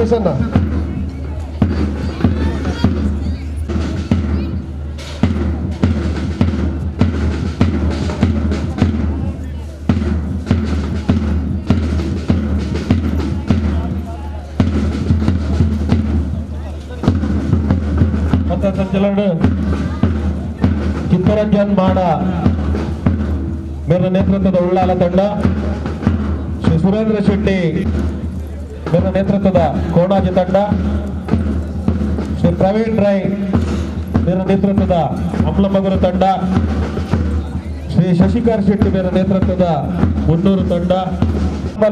Prasanna. ಪಥಸಂಚಲನ ಚಿತ್ತರಂಜನ್ ಮಾಡ ಮೇರ ನೇತೃತ್ವದ ಉಳ್ಳಾಲ ತಂಡ, ಶ್ರೀ ಸುರೇಂದ್ರ ಶೆಟ್ಟಿ ಮೇರ ನೇತೃತ್ವದ ಕೋಣಾಜಿ ತಂಡ, ಶ್ರೀ ಪ್ರವೀಣ್ ರೈ ಮೇರ ನೇತೃತ್ವದ ಅಂಬ್ಲಮಗುರು ತಂಡ, ಶ್ರೀ ಶಶಿಕರ್ ಶೆಟ್ಟಿ ಮೇರ ನೇತೃತ್ವದ ಮುನ್ನೂರು ತಂಡ,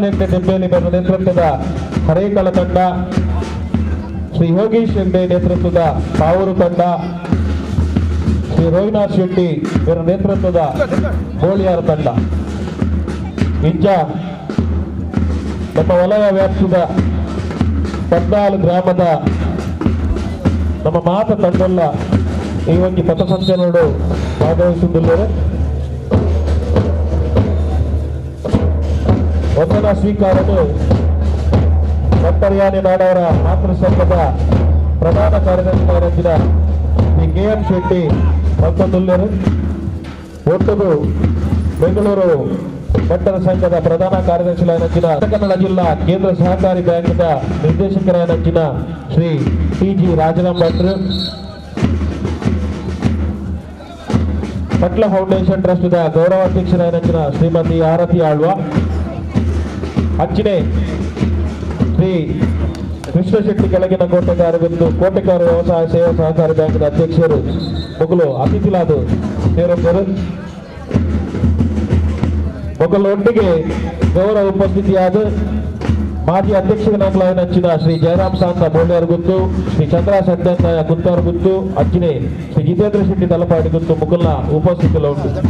ಹೆಗ್ಡೆ ಮೇರ ನೇತೃತ್ವದ ಹರೇಕಳ ತಂಡ, ಶ್ರೀ ಯೋಗೀಶ್ ಹೆಗ್ಡೆ ನೇತೃತ್ವದ ಪಾವೂರು ತಂಡ, ಶ್ರೀ ರೋಹಿನಾಥ್ ಶೆಟ್ಟಿ ಇವರ ನೇತೃತ್ವದ ಬೋಳಿಯಾರ ತಂಡ. ಇಂಚ ನಮ್ಮ ವಲಯ ವ್ಯಾಪ್ತಿಯ 14 ಗ್ರಾಮದ ನಮ್ಮ ಮಾತ ತಂಡಲ್ಲ ಈ ಒಂದು ಪಥಸಂಚಲನಡು ಭಾಗವಹಿಸುತ್ತಿದ್ದಾರೆ. ವಂದನಾ ಸ್ವೀಕಾರವು ಬಂಟರ್ಯಾನಿ ನಾಡವರ ಮಾತೃ ಸಂಘದ ಪ್ರಧಾನ ಕಾರ್ಯದರ್ಶಿಯಾಗಿದ್ದ ಶ್ರೀ ಕೆ ಎಂ ಶೆಟ್ಟಿ ಮತ್ತೊಂದುಲ್ಲರು. ಒಟ್ಟುಗು ಬೆಂಗಳೂರು ಬಂಟರ ಸಂಘದ ಪ್ರಧಾನ ಕಾರ್ಯದರ್ಶಿಯಾಗಿದ್ದ ಕನ್ನಡ ಜಿಲ್ಲಾ ಕೇಂದ್ರ ಸಹಕಾರಿ ಬ್ಯಾಂಕ್ನ ನಿರ್ದೇಶಕರಾಗಿದ್ದ ಶ್ರೀ ಟಿ ಜಿ ರಾಜರಾಮ್ ಭಟ್ರು, ಪಟ್ಲ ಫೌಂಡೇಶನ್ ಟ್ರಸ್ಟ್ದ ಗೌರವಾಧ್ಯಕ್ಷರಾಗಿದ್ದ ಶ್ರೀಮತಿ ಆರತಿ ಆಳ್ವ, ಅಂಚಿನೆ ಶ್ರೀ ಕೃಷ್ಣ ಶೆಟ್ಟಿ ಕೆಳಗಿನ ಕೋಟೆಗಾರ ಬಿಂದು ಕೋಟೆಗಾರ ವ್ಯವಸಾಯ ಸೇವಾ ಸಹಕಾರಿ ಬ್ಯಾಂಕ್ನ ಅಧ್ಯಕ್ಷರು ಮೊಗಲು ಅತಿಥಿಲಾದ ಸೇರೊಬ್ಬರು ಮೊಗಲು ಒಟ್ಟಿಗೆ ಗೌರವ ಉಪಸ್ಥಿತಿಯಾದ ಮಾಜಿ ಅಧ್ಯಕ್ಷರಾದ ಶ್ರೀ ಜಯರಾಮ್ ಸಾಂತ ಬೋಳ್ಯಾರ್ ಗುತ್ತು, ಶ್ರೀ ಚಂದ್ರ ಸತ್ಯನಾರಾಯಣ ಗುತ್ತಾರ್ ಗುತ್ತು, ಅಂಚಿನೆ ಶ್ರೀ ಜಿತೇಂದ್ರ ಶೆಟ್ಟಿ ತಲಪಾಡಿ ಗುತ್ತು ಮುಗುಲ್ನ ಉಪಸ್ಥಿತಿలో ಉಂಟು.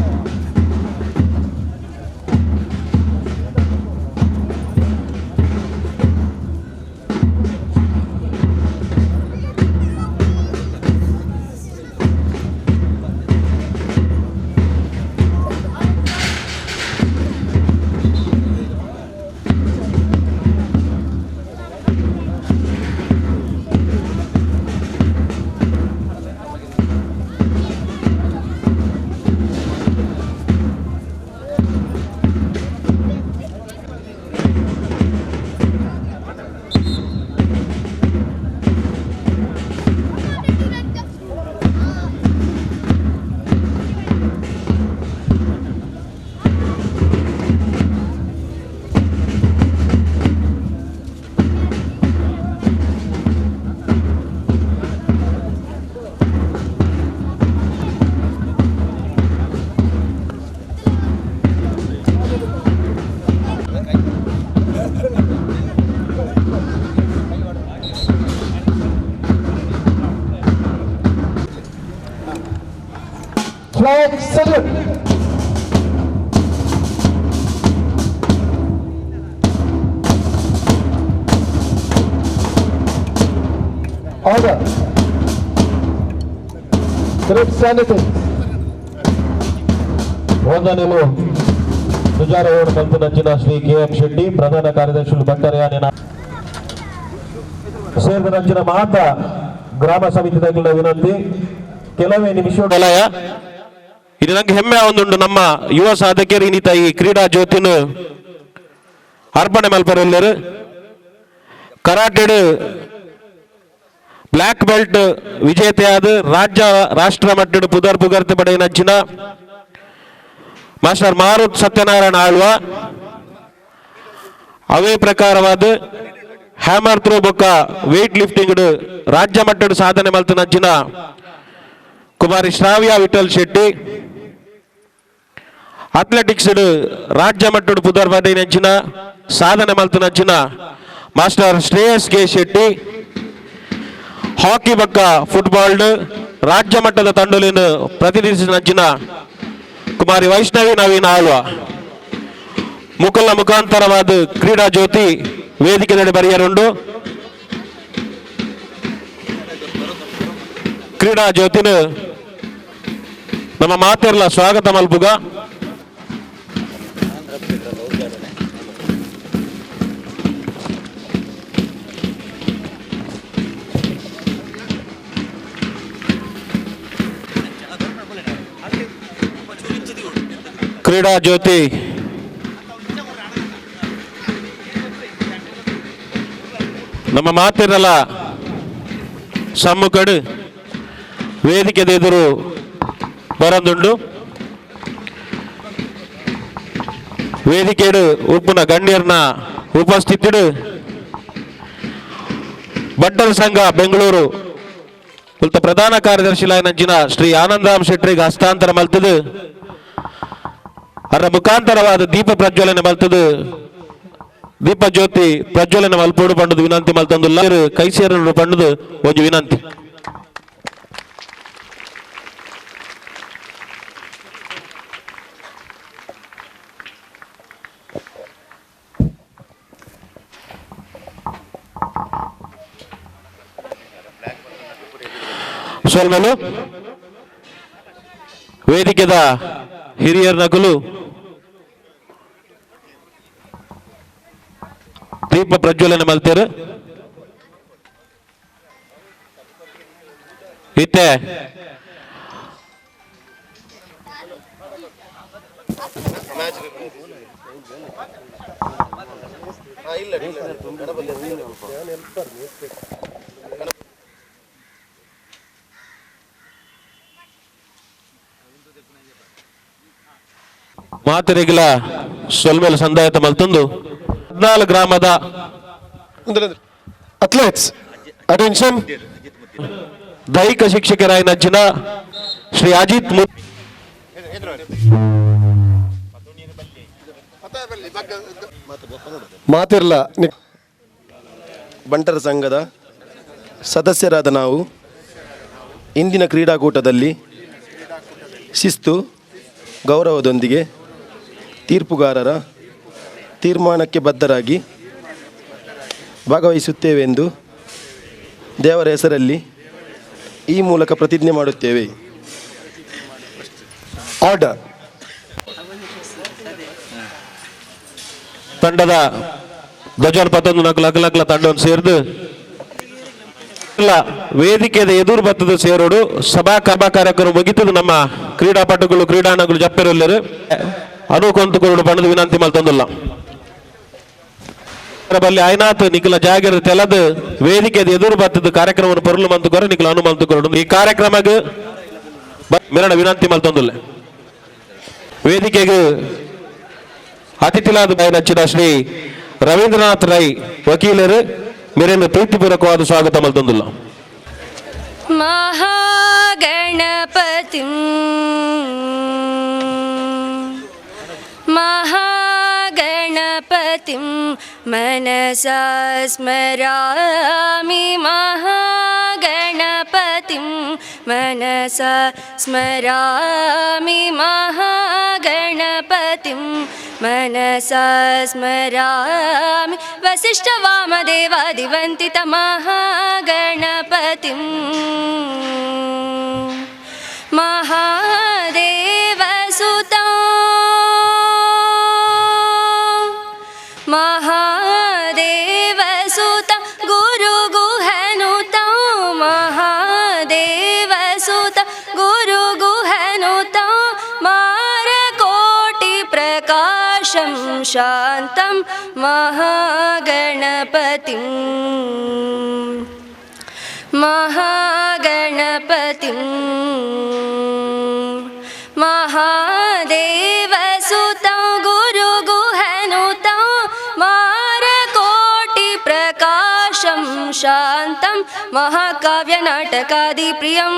Flag salute. Order. Group sanity. ವಂದನೆಗಳು ಧ್ವಜಾರೋಹಣ ಮಲ್ಪುನಂಚಿನ ಶ್ರೀ ಕೆ ಎಂ ಶೆಟ್ಟಿ ಪ್ರಧಾನ ಕಾರ್ಯದರ್ಶಿಗಳು ಬಂಟರ್ಯಾನಿ ಸೇರಿದ ಮಾತ ಗ್ರಾಮ ಸಮಿತಿ ವಿನಂತಿ. ಕೆಲವೇ ನಿಮಿಷ ವಲಯ ಇದು ನಂಗೆ ಹೆಮ್ಮೆ ಒಂದುಂಡು. ನಮ್ಮ ಯುವ ಸಾಧಕರು ಇನ್ನಿತ ಈ ಕ್ರೀಡಾ ಜ್ಯೋತಿನ ಅರ್ಪಣೆ ಮಲ್ಪರೆಲ್ಲರು. ಕರಾಟೆಡ್ ಬ್ಲ್ಯಾಕ್ ಬೆಲ್ಟ್ ವಿಜೇತೆಯಾದ ರಾಜ್ಯ ರಾಷ್ಟ್ರ ಮಟ್ಟದ ಪುದರ್ ಪುಗರ್ತೆ ಪಡೆಯಿನಂಚಿನ ಮಾಸ್ಟರ್ ಮಾರುತ್ ಸತ್ಯನಾರಾಯಣ ಆಳ್ವ, ಅವೇ ಪ್ರಕಾರವಾದ ಹ್ಯಾಮರ್ ಥ್ರೋ ಬೊಕ್ಕ ವೇಟ್ ಲಿಫ್ಟಿಂಗ್ ರಾಜ್ಯ ಮಟ್ಟದ ಸಾಧನೆ ಮಲ್ತನಂಚಿನ ಕುಮಾರಿ ಶ್ರಾವ್ಯ ವಿಠಲ್ ಶೆಟ್ಟಿ, ಅಥ್ಲೆಟಿಕ್ಸ್ ರಾಜ್ಯ ಮಟ್ಟದ ಪುದರ್ ಪಡೆಯಿನಂಚಿನ ಸಾಧನೆ ಮಲ್ತನಂಚಿನ master Shreyas K Shetty, hockey ಬೊಕ್ಕ ಫುಟ್ಬಾಲ್ ರಾಜ್ಯ ಮಟ್ಟದ ತಂಡಲಿನ ಪ್ರತಿನಿಧಿಸಿದ ಕುಮಾರಿ ವೈಷ್ಣವಿ ನವೀನ್ ಆಳ್ವ ಮುಕುಲ್ನ ಮುಖಾಂತರವಾದ ಕ್ರೀಡಾ ಜ್ಯೋತಿ ವೇದಿಕೆ ನಡೆ ಬರೆಯರುಂಡು. ಕ್ರೀಡಾ ಜ್ಯೋತಿನ ನಮ್ಮ ಮಾತೆರ್ಲ ಸ್ವಾಗತ ಮಲ್ಪುಗ. ಕ್ರೀಡಾ ಜ್ಯೋತಿ ನಮ್ಮ ಮಾತಿರಲ್ಲ ಸಮ್ಮುಖಡು ವೇದಿಕೆದ ಎದುರು ಬರಂದುಂಡು. ವೇದಿಕೆಡು ಉಪ್ಪುನ ಗಣ್ಯರ್ನ ಉಪಸ್ಥಿತಿಡು ಬಂಟರ ಸಂಘ ಬೆಂಗಳೂರು ಕುಲ್ತ ಪ್ರಧಾನ ಕಾರ್ಯದರ್ಶಿ ಲಾಯನಂಚಿನ ಶ್ರೀ ಆನಂದರಾಮ್ ಶೆಟ್ಟರಿಗೆ ಹಸ್ತಾಂತರ ಮಲ್ತದು ಅದರ ಮುಖಾಂತರವಾದ ದೀಪ ಪ್ರಜ್ವಲನೆ ಮಲ್ತದು ದೀಪ ಜ್ಯೋತಿ ಪ್ರಜ್ವಲನೆ ಮಲ್ಪೋಡು ಪಂಡದು ವಿನಂತಿ ಮಲ್ತಂದುಲ್ಲ ಕೈ ಸೇರಲು ಪಂಡದು ಒಂಜಿ ವಿನಂತಿ. ಸೊಲ್ಮೆಲು ವೇದಿಕೆದ ಹಿರಿಯರ ನಕಲು ದೀಪ ಪ್ರಜ್ವಲನೆ ಮಲ್ತೇರು. ಇತ್ತೆ ಮಾತರಿಗಿಲ ಸೊಲ್ಮೆಲ್ ಸಂದಾಯತ ಮಲ್ತಂದು 14 ಗ್ರಾಮದ ಅಥ್ಲೆಟ್ಸ್ ಅಟೆನ್ಷನ್. ದೈಹಿಕ ಶಿಕ್ಷಕರಾಯಿನಂಚಿನ ಶ್ರೀ ಅಜಿತ್ ಮಾತಿರ್ಲ ಬಂಟರ ಸಂಘದ ಸದಸ್ಯರಾದ ನಾವು ಇಂದಿನ ಕ್ರೀಡಾಕೂಟದಲ್ಲಿ ಶಿಸ್ತು ಗೌರವದೊಂದಿಗೆ ತೀರ್ಪುಗಾರರ ತೀರ್ಮಾನಕ್ಕೆ ಬದ್ಧರಾಗಿ ಭಾಗವಹಿಸುತ್ತೇವೆಂದು ದೇವರ ಹೆಸರಲ್ಲಿ ಈ ಮೂಲಕ ಪ್ರತಿಜ್ಞೆ ಮಾಡುತ್ತೇವೆ. ಆರ್ಡರ್. ತಂಡದ ಧ್ವಜ ಪತ್ತೊಂದು ನಾಲ್ಕು ಲಕ್ಕ ಲಕ್ಕಲ ತಂಡವನ್ನು ಸೇರಿದು ಇಲ್ಲ ವೇದಿಕೆದ ಎದುರು ಬತ್ತದ ಸೇರೋಡು ಸಭಾ ಕಭಾ ಕಾರ್ಯಕ್ರಮ ಮುಗಿತದ. ನಮ್ಮ ಕ್ರೀಡಾಪಟುಗಳು ಕ್ರೀಡಾಂಗಣಗಳು ಜಪ್ಪೆರಲ್ಲರು ಅನುಕೊಂತುಕೊರಡು ಬಣ್ಣದ ವಿನಂತಿ ಮಲ್ತಂದುಲ್ಲ ಬಲ್ಲಿ ಆಯ್ನಾಥ್ ನಿಖಿಲ ಜಾಗಿರ ತೆಲದ ವೇದಿಕೆದ ಎದುರು ಬತ್ತದ ಕಾರ್ಯಕ್ರಮವನ್ನು ಪೊರಲು ಮಂತುಕೊರ ನಿಖಿಲ ಅನು ಮಂತುಕೊರಡು ಈ ಕಾರ್ಯಕ್ರಮಕ್ಕೆ ಮೆರಣ ವಿನಂತಿ ಮಲ್ತಂದುಲ್ಲ. ವೇದಿಕೆಗೆ ಅತಿಥಿಲಾದ ಬಾಯಿನಚ್ಚಿನ ಶ್ರೀ ರವೀಂದ್ರನಾಥ್ ರೈ ವಕೀಲರು ಮೇರೆಯನ್ನು ಪ್ರೀತಿಪೂರ್ವಕವಾದ ಸ್ವಾಗತ ಮಲ್ತಂದುಲ್ಲ. ಮಹಾಗಣಪತಿಂ ಮಹಾಗಣಪತಿಂ ಮನಸಾ ಸ್ಮರಾಮಿ ಮಹಾಗಣಪತಿಂ ಮನಸಾ ಸ್ಮರಾಮಿ ಮಹಾಗಣಪತಿಂ ಮನಸಾ ಸ್ಮರಾಮಿ ವಸಿಷ್ಠ ವಾಮದೇವಾದಿವಂದಿತ ಮಹಾಗಣಪತಿಂ ಮಹಾದೇವಸುತಂ ಮಹಾದೇವಸುತ ಗುರುಗುಹನುತ ಮಹಾದೇವಸುತ ಗುರುಗುಹನುತ ಮಾರಕೋಟಿ ಪ್ರಕಾಶಂ ಶಾಂತಂ ಮಹಾಗಣಪತಿಂ ಮಹಾಗಣಪತಿಂ ಮಹಾದೇವಸುತ ಗುರುಗುಹನುತ ಮಾರಕೋಟಿ ಪ್ರಕಾಶಂ ಶಾಂತಂ ಮಹಾಕಾವ್ಯನಾಟಕಾದಿ ಪ್ರಿಯಂ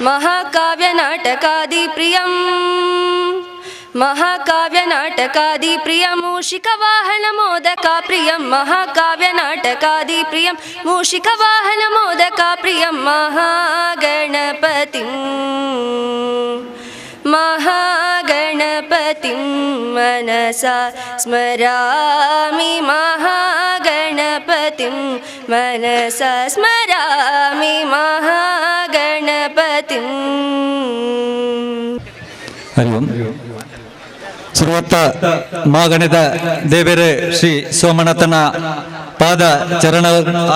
ಮಹಾಕಾವ್ಯನಾಟಕಾದಿ ಪ್ರಿಯಂ ಮಹಾಕಾವ್ಯನಾಟಕಾದಿ ಪ್ರಿಯಂ ಮೂಷಿಕವಾಹನ ಮೋದಕ ಪ್ರಿಯಂ ಮಹಾಕಾವ್ಯನಾಟಕಾದಿ ಪ್ರಿಯಂ ಮೂಷಿಕವಾಹನ ಮೋದಕ ಪ್ರಿಯಂ ಮಹಾಗಣಪತಿಂ ಮಹಾಗಣಪತಿಂ ಮನಸಾ ಸ್ಮರಾಮಿ ಮಹಾಗಣಪತಿಂ ಮನಸಾ ಸ್ಮರಾಮಿ ಮಹಾಗಣಪತಿಂ. ಹರಿ ಓಂ. ಸರ್ವತ್ತ ಮಾಗಣದ ದೇವೆರೆ ಶ್ರೀ ಸೋಮನಾಥನ ಪಾದ ಚರಣ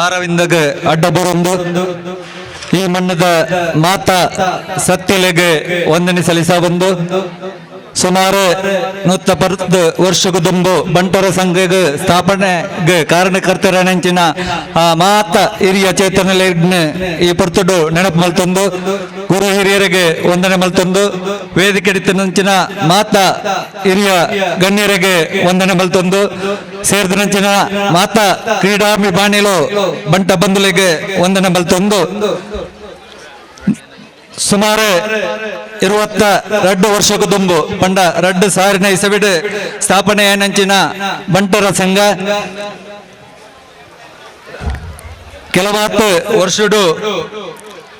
ಆರವಿಂದಗ ಅಡ್ಡ ಬರೊಂದು ಈ ಮಣ್ಣದ ಮಾತಾ ಸತ್ಯಲೆಗೆ ವಂದನೆ ಸಲ್ಲಿಸ ಬಂದು ಸುಮಾರು 110 ವರ್ಷಕ್ಕೂ ದುಂಬು ಬಂಟರ ಸಂಘಗೆ ಸ್ಥಾಪನೆಗೆ ಕಾರಣಕರ್ತರ ನೆಂಚಿನ ಆ ಮಾತ ಹಿರಿಯ ಚೇತನಲೆಗ್ನ ಈ ಪೊರ್ತುಡು ನೆನಪು ಮಲ್ತೊಂದು ಗುರು ಹಿರಿಯರಿಗೆ ವಂದನೆ ಮಲ್ತೊಂದು ವೇದಿಕೆ ನಂಚಿನ ಮಾತ ಹಿರಿಯ ಗಣ್ಯರಿಗೆ ವಂದನೆ ಮಲ್ತೊಂದು ಸೇರಿದ ಮಾತ ಕ್ರೀಡಾಮಿ ಬಾಣಿಲು ಬಂಟ ಬಂಧುಲಿಗೆ ವಂದನೆ ಮಲ್ತೊಂದು ಸುಮಾರು 22 ವರ್ಷಕ್ಕೂ ದುಂಬು ಪಂಡ 2000 ಇಸವಿಡು ಸ್ಥಾಪನೆಯ ನಂಚಿನ ಬಂಟರ ಸಂಘ ಕೆಲವಾತ್ ವರ್ಷಡು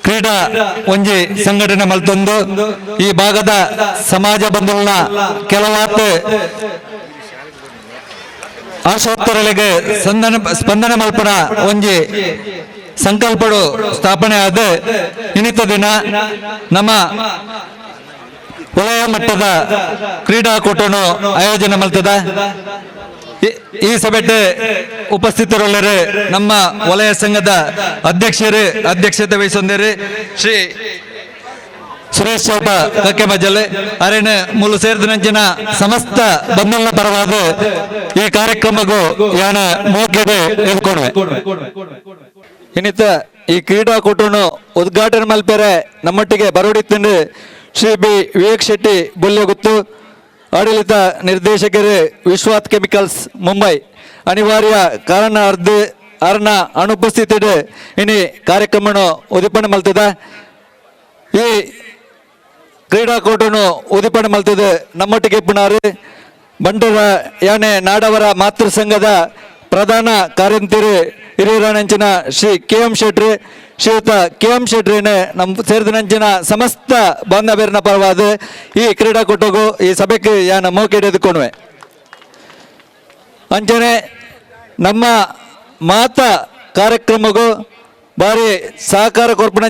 ಕ್ರೀಡಾ ಒಂಜಿ ಸಂಘಟನೆ ಮಲ್ತೊಂದು ಈ ಭಾಗದ ಸಮಾಜ ಬಂಧುಲ್ನ ಕೆಲವಾತ್ ಆಶೋತ್ತರಗಳಿಗೆ ಸ್ಪಂದನೆ ಮಲ್ಪನ ಒಂಜಿ ಸಂಕಲ್ಪಡು ಸ್ಥಾಪನೆ ಆದ ಇನ್ನಿತ ದಿನ ನಮ್ಮ ವಲಯ ಮಟ್ಟದ ಕ್ರೀಡಾಕೂಟನು ಆಯೋಜನೆ ಮಲ್ತದ. ಈ ಸಭೆಟ್ ಉಪಸ್ಥಿತರುಳ್ಳರು ನಮ್ಮ ವಲಯ ಸಂಘದ ಅಧ್ಯಕ್ಷರು ಅಧ್ಯಕ್ಷತೆ ವಹಿಸೊಂದಿರು ಶ್ರೀ ಸುರೇಶ್ ಚೌಟ ಕಕ್ಕೆ ಮಜ್ಜಲೆ ಅರೇನ ಮೂಲು ಸೇರಿದ ಸಮಸ್ತ ಬಂಧುಗಳ ಪರವಾದ ಈ ಕಾರ್ಯಕ್ರಮಕ್ಕೂ ಯಾನ ಮೋಕೆಗೆ ಎದ್ಕೊಂಡ್ವೆ. ಇನ್ನಿತ ಈ ಕ್ರೀಡಾಕೂಟನು ಉದ್ಘಾಟನೆ ಮಲ್ಪೆರೆ ನಮ್ಮೊಟ್ಟಿಗೆ ಬರೋಡಿತ್ತಂಡು ಶ್ರೀ ಬಿ ವಿವೇಕ್ ಶೆಟ್ಟಿ ಬೊಲ್ಯಗುತ್ತು, ಆಡಳಿತ ನಿರ್ದೇಶಕರು ವಿಶ್ವಾತ್ ಕೆಮಿಕಲ್ಸ್ ಮುಂಬೈ. ಅನಿವಾರ್ಯ ಕಾರಣ ಅರ್ಧ ಅರ್ನ ಅನುಪಸ್ಥಿತಿ ಇನಿ ಕಾರ್ಯಕ್ರಮನು ಉದಿಪಣೆ ಮಲ್ತದ. ಈ ಕ್ರೀಡಾಕೂಟನು ಉದಿಪಣೆ ಮಲ್ತದೆ ನಮ್ಮೊಟ್ಟಿಗೆ ಇಪ್ಪುನಾರು ಬಂಟರ ಯಾನೆ ನಾಡವರ ಮಾತೃ ಸಂಘದ ಪ್ರಧಾನ ಕಾರ್ಯಂತಿರು ಹಿರಿಯರಂಚಿನ ಶ್ರೀ ಕೆ ಎಂ ಶೆಟ್ರಿ, ಶ್ರೀಯುತ ಕೆ ಎಂ ಶೆಟ್ರಿನೇ ನಮ್ಮ ಸೇರಿದ ಸಮಸ್ತ ಬಾಂಧವ್ಯರನ ಪರವಾದ ಈ ಕ್ರೀಡಾಕೂಟಗೂ ಈ ಸಭೆಗೆ ಯಾನ ಮೋಕೆ ಹಿಡಿದುಕೊಂಡ್ವೆ. ಅಂಚನೆ ನಮ್ಮ ಮಾತ ಕಾರ್ಯಕ್ರಮಗೂ ಭಾರಿ ಸಹಕಾರ ಕೊರ್ಪಣ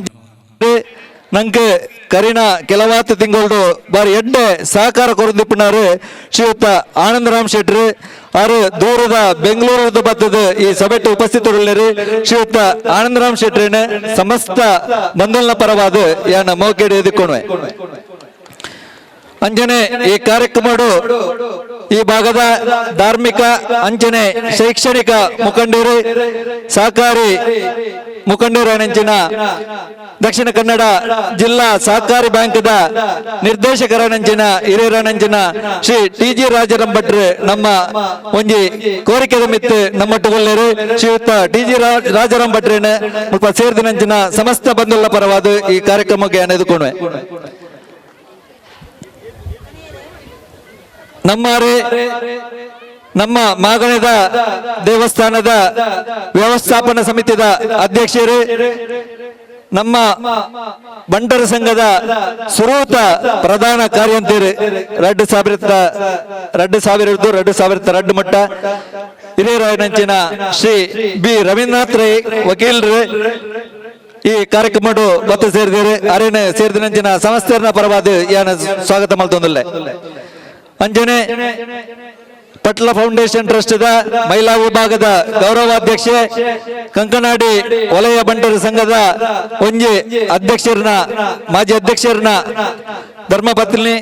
ನಂಗೆ ಕರಿನ ಕೆಲವಾತು ತಿಂಗಳು ಬಾರಿ ಎಡ್ಡೆ ಸಹಕಾರ ಕೊರದಿಪ್ಪನಾರು ಶ್ರೀಯುತ ಆನಂದರಾಮ್ ಶೆಟ್ರಿ ಆರು ದೂರದ ಬೆಂಗಳೂರದ ಬತ್ತದ ಈ ಸಭೆಟ್ಟು ಉಪಸ್ಥಿತರುಳ್ಳರು ಶ್ರೀಯುತ ಆನಂದರಾಮ್ ಶೆಟ್ರಿನ ಸಮಸ್ತ ಬಂಧುಲ್ನ ಪರವಾದ ಯಾನ ಮೋಕೆಡೆ ಎದುಕೊಂಡ್ವೆ. ಅಂಜನೆ ಈ ಕಾರ್ಯಕ್ರಮ ಈ ಭಾಗದ ಧಾರ್ಮಿಕ ಅಂಚನೆ ಶೈಕ್ಷಣಿಕ ಮುಖಂಡರು ಸಹಕಾರಿ ಮುಖಂಡರು ನೆಂಚಿನ ದಕ್ಷಿಣ ಕನ್ನಡ ಜಿಲ್ಲಾ ಸಹಕಾರಿ ಬ್ಯಾಂಕ್ದ ನಿರ್ದೇಶಕರ ನಂಚಿನ ಹಿರಿಯರ ನಂಚಿನ ಶ್ರೀ ಟಿ ಜಿ ರಾಜರಾಮ್ ಭಟ್ರು ನಮ್ಮ ಒಂಜಿ ಕೋರಿಕೆದ ಮಿತ್ತು ನಮ್ಮೊಟ್ಟುಗೊಲ್ಲೇರು ಶ್ರೀಯುತ ಟಿ ಜಿ ರಾಜಾರಾಮ್ ಭಟ್ರೇನ ಮುಲ್ಪ ಸೇರಿದ ನಂಚಿನ ಸಮಸ್ತ ಬಂಧುಗಳ ಪರವಾದ ಈ ಕಾರ್ಯಕ್ರಮಕ್ಕೆ ಎದುಕೊಂಡ್ವೆ. ನಮ್ಮಾರೆ ನಮ್ಮ ಮಾಗಣದ ದೇವಸ್ಥಾನದ ವ್ಯವಸ್ಥಾಪನಾ ಸಮಿತಿಯ ಅಧ್ಯಕ್ಷರು ನಮ್ಮ ಬಂಟರ ಸಂಘದ ಸುರೂತ ಪ್ರಧಾನ ಕಾರ್ಯಂತಿರು 2000 2002 ಮಟ್ಟ ಹಿರಿಯರಾಯನಂಚಿನ ಶ್ರೀ ಬಿ ರವೀಂದ್ರನಾಥ್ ರೈ ವಕೀಲರು ಈ ಕಾರ್ಯಕ್ರಮ ಬತ್ತ ಸೇರಿದಿರಿ. ಅರೇನೆ ಸೇರಿದ ಸಂಸ್ಥೆಯನ್ನ ಪರವಾದ ಯಾನ ಸ್ವಾಗತ ಮಲ್ತೊಂದಿಲ್ಲ. ಅಂಜನೆ ಪಟ್ಲ ಫೌಂಡೇಶನ್ ಟ್ರಸ್ಟ್ ಮಹಿಳಾ ವಿಭಾಗದ ಗೌರವಾಧ್ಯಕ್ಷೆ ಕಂಕನಾಡಿ ವಲಯ ಬಂಟರ ಸಂಘದ ಒಂಜಿ ಅಧ್ಯಕ್ಷರನ್ನ ಮಾಜಿ ಅಧ್ಯಕ್ಷರನ್ನ ಧರ್ಮಪತ್ನಿ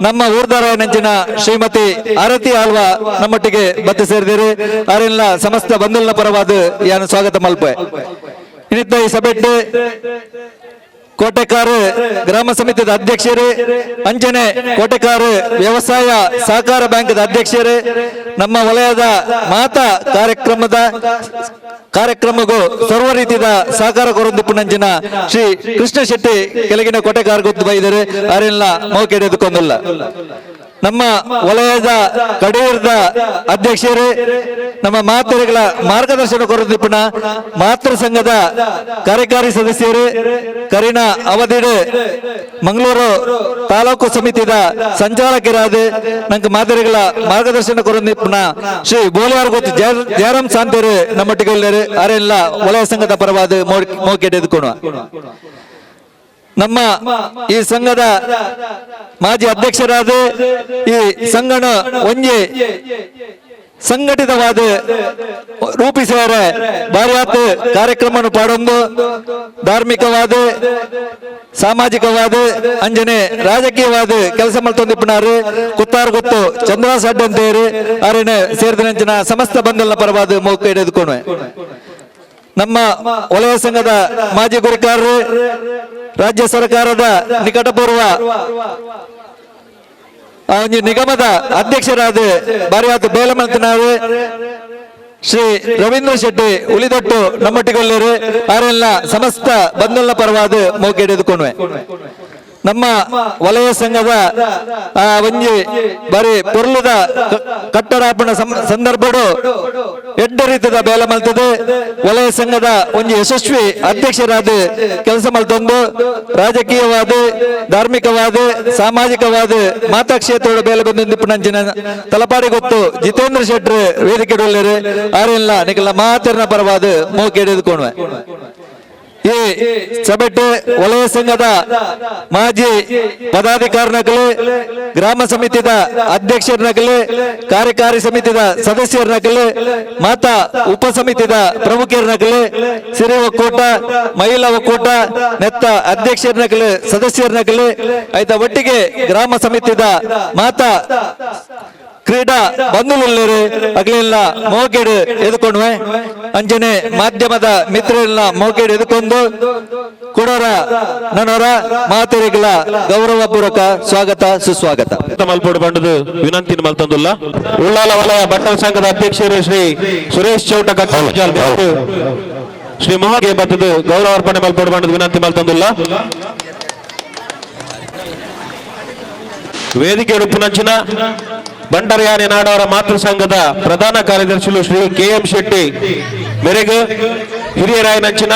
ನಮ್ಮ ಊರ್ದರ ನಂಚಿನ ಶ್ರೀಮತಿ ಆರತಿ ಆಳ್ವ ನಮ್ಮೊಟ್ಟಿಗೆ ಬತ್ತಿ ಸೇರಿದಿರಿ. ಆರೆಲ್ಲ ಸಮಸ್ತ ಬಂಧುಲ್ನ ಪರವಾದ ಯಾನು ಸ್ವಾಗತ ಮಲ್ಪೆ. ಇನ್ನಿತ್ತ ಈ ಸಭೆಟ್ಟು ಕೋಟೆಕಾರು ಗ್ರಾಮ ಸಮಿತಿಯ ಅಧ್ಯಕ್ಷರು ಅಂಚನೆ ಕೋಟೆಕಾರು ವ್ಯವಸಾಯ ಸಹಕಾರ ಬ್ಯಾಂಕ್ದ ಅಧ್ಯಕ್ಷರು ನಮ್ಮ ವಲಯದ ಮಾತಾ ಕಾರ್ಯಕ್ರಮಗೂ ಸರ್ವ ರೀತಿಯ ಸಹಕಾರ ಕೊರೊಂದಿಪ್ಪುನಂಚಿನ ಶ್ರೀ ಕೃಷ್ಣ ಶೆಟ್ಟಿ ಕೆಳಗಿನ ಕೋಟೆಕಾರ ಗೊತ್ತು ಬೈದರೆ ಅರೆಲ್ಲ ಮೌಕೆಡೆದುಕೊಂದಿಲ್ಲ. ನಮ್ಮ ವಲಯದ ಕಡೂರ್ದ ಅಧ್ಯಕ್ಷರು ನಮ್ಮ ಮಾತೃಗಳ ಮಾರ್ಗದರ್ಶನ ಕೊರದಿಪ್ಪುನ ಮಾತೃ ಸಂಘದ ಕಾರ್ಯಕಾರಿ ಸದಸ್ಯರು ಕರಿನ ಅವಧಿಡು ಮಂಗಳೂರು ತಾಲೂಕು ಸಮಿತಿದ ಸಂಚಾಲಕರಾದ ನಂಗೆ ಮಾದರಿಗಳ ಮಾರ್ಗದರ್ಶನ ಕೊರದಿಪ್ಪುನ ಶ್ರೀ ಬೋಲಿಯಾರ್ ಗೊತ್ತು ಜಯರಾಮ್ ಸಾಂತೇರು ನಮ್ಮೊಟ್ಟಿಗೆ ಅರೆಲ್ಲ ವಲಯ ಸಂಘದ ಪರವಾದ ಮೋಕೆಡೆದುಕೊಡುವ. ನಮ್ಮ ಈ ಸಂಘದ ಮಾಜಿ ಅಧ್ಯಕ್ಷರಾದ ಈ ಸಂಘನ ಒಂಜಿ ಸಂಘಟಿತವಾದ ರೂಪಿಸಿದರೆ ಭಾರಿಯಾತ್ ಕಾರ್ಯಕ್ರಮ ಪಾಡೊಂದು ಧಾರ್ಮಿಕವಾದ ಸಾಮಾಜಿಕವಾದ ಅಂಜನೆ ರಾಜಕೀಯವಾದ ಕೆಲಸ ಮಲ್ತೊಂದಿಪ್ಪನಾರು ಕುತ್ತಾರು ಗೊತ್ತು ಚಂದ್ರ ಸಡ್ಡ ಅಂತೇರಿ ಅರಣ ಸೇರಿದ ಸಮಸ್ತ ಬಂಧನ ಪರವಾದ ಮೌಕ ಹಿಡಿದುಕೊಂಡು ನಮ್ಮ ವಲಯ ಸಂಘದ ಮಾಜಿ ಗುರಿಕಾರರು ರಾಜ್ಯ ಸರ್ಕಾರದ ನಿಕಟಪೂರ್ವ ನಿಗಮದ ಅಧ್ಯಕ್ಷರಾದ ಬಾರಿಯಾದ ಬೇಲಮಂತನಾರು ಶ್ರೀ ರವೀಂದ್ರ ಶೆಟ್ಟಿ ಉಳಿದೊಟ್ಟು ನಮ್ಮೊಟ್ಟಿಗೊಳ್ಳರು ಆರೆಲ್ಲ ಸಮಸ್ತ ಬಂಧನ ಪರವಾದ ಮೌಕೆ ಹಿಡಿದುಕೊಂಡ್ವೆ. ನಮ್ಮ ವಲಯ ಸಂಘದ ಒಂಜಿ ಬಾರಿ ಪೊರ್ಲುದ ಕಟ್ಟಡಾಪಣ ಸಂದರ್ಭಡು ಎಡ್ಡ ರೀತಿಯ ಬೇಲೆ ಮಲ್ತದೆ. ವಲಯ ಸಂಘದ ಒಂಜಿ ಯಶಸ್ವಿ ಅಧ್ಯಕ್ಷರಾದ ಕೆಲಸ ಮಲ್ತೊಂದು ರಾಜಕೀಯವಾದ ಧಾರ್ಮಿಕವಾದ ಸಾಮಾಜಿಕವಾದ ಮಾತಾ ಕ್ಷೇತ್ರದ ಬೇಲೆ ಬಂದಿಪ್ಪನಂಚಿನ ತಲಪಾಡಿ ಗೊತ್ತು ಜಿತೇಂದ್ರ ಶೆಟ್ಟರ್ ವೇದಿಕೆ ಆರೆಲ್ಲ ನಿಕಲ ಮಾತಿನ ಪರವಾದ ಮೋಕೆ ಹಿಡಿದುಕೊಂಡ್ವೆ. ಈ ಸಭೆಟ್ ವಲಯ ಸಂಘದ ಮಾಜಿ ಪದಾಧಿಕಾರಿನಕಲಿ, ಗ್ರಾಮ ಸಮಿತಿದ ಅಧ್ಯಕ್ಷರನಕಲಿ, ಕಾರ್ಯಕಾರಿ ಸಮಿತಿದ ಸದಸ್ಯರನಕಲಿ, ಮಾತಾ ಉಪ ಸಮಿತಿದ ಪ್ರಮುಖರನಕಲಿ, ಸಿರಿ ಒಕ್ಕೂಟ, ಮಹಿಳಾ ಒಕ್ಕೂಟ ನೆತ್ತ ಅಧ್ಯಕ್ಷರನಕಲಿ, ಸದಸ್ಯರನಕಲಿ, ಆಯ್ತ ಒಟ್ಟಿಗೆ ಗ್ರಾಮ ಸಮಿತಿದ ಮಾತಾ ಕ್ರೀಡಾ ಬಂಧುಲುಲ್ಲೇರು ಅಗಲೆಲ್ಲ ಮೋಕೆಡು ಎದುಕೊಂಡ್ವೆ. ಅಂಜನೆ ಮಾಧ್ಯಮದ ಮಿತ್ರರೆಲ್ಲ ಮೋಕೆಡು ಎದುಕೊಂಡು ಕೊಡೋರ ನನೋರ ಮಾತುರಿಗಳ ಗೌರವಪೂರ್ವಕ ಸ್ವಾಗತ ಸುಸ್ವಾಗತ. ಮಲ್ಪೋಡು ಬಂಡದು ವಿನಂತಿ ಮಲ್ತಂದುಲ್ಲ. ಉಳ್ಳಾಲ ವಲಯ ಬಟ್ಟಲ ಸಂಘದ ಅಧ್ಯಕ್ಷರು ಶ್ರೀ ಸುರೇಶ್ ಚೌಟ ಶ್ರೀ ಮೋಹನ್ ಬತ್ತದು ಗೌರವ ಅರ್ಪಣೆ ಮಲ್ಪೋಡು ಬಂಡದು ವಿನಂತಿ ಮಲ್ತಂದುಲ್ಲ. ವೇದಿಕೆ ಉಡುಪುನಂಚಿನ ಬಂಡರಯಾನೆ ನಾಡವರ ಮಾತೃ ಸಂಘದ ಪ್ರಧಾನ ಕಾರ್ಯದರ್ಶಿಗಳು ಶ್ರೀ ಕೆ ಎಂ ಶೆಟ್ಟಿ ಮೆರೆಗು ಹಿರಿಯರಾಯನಂಚಿನ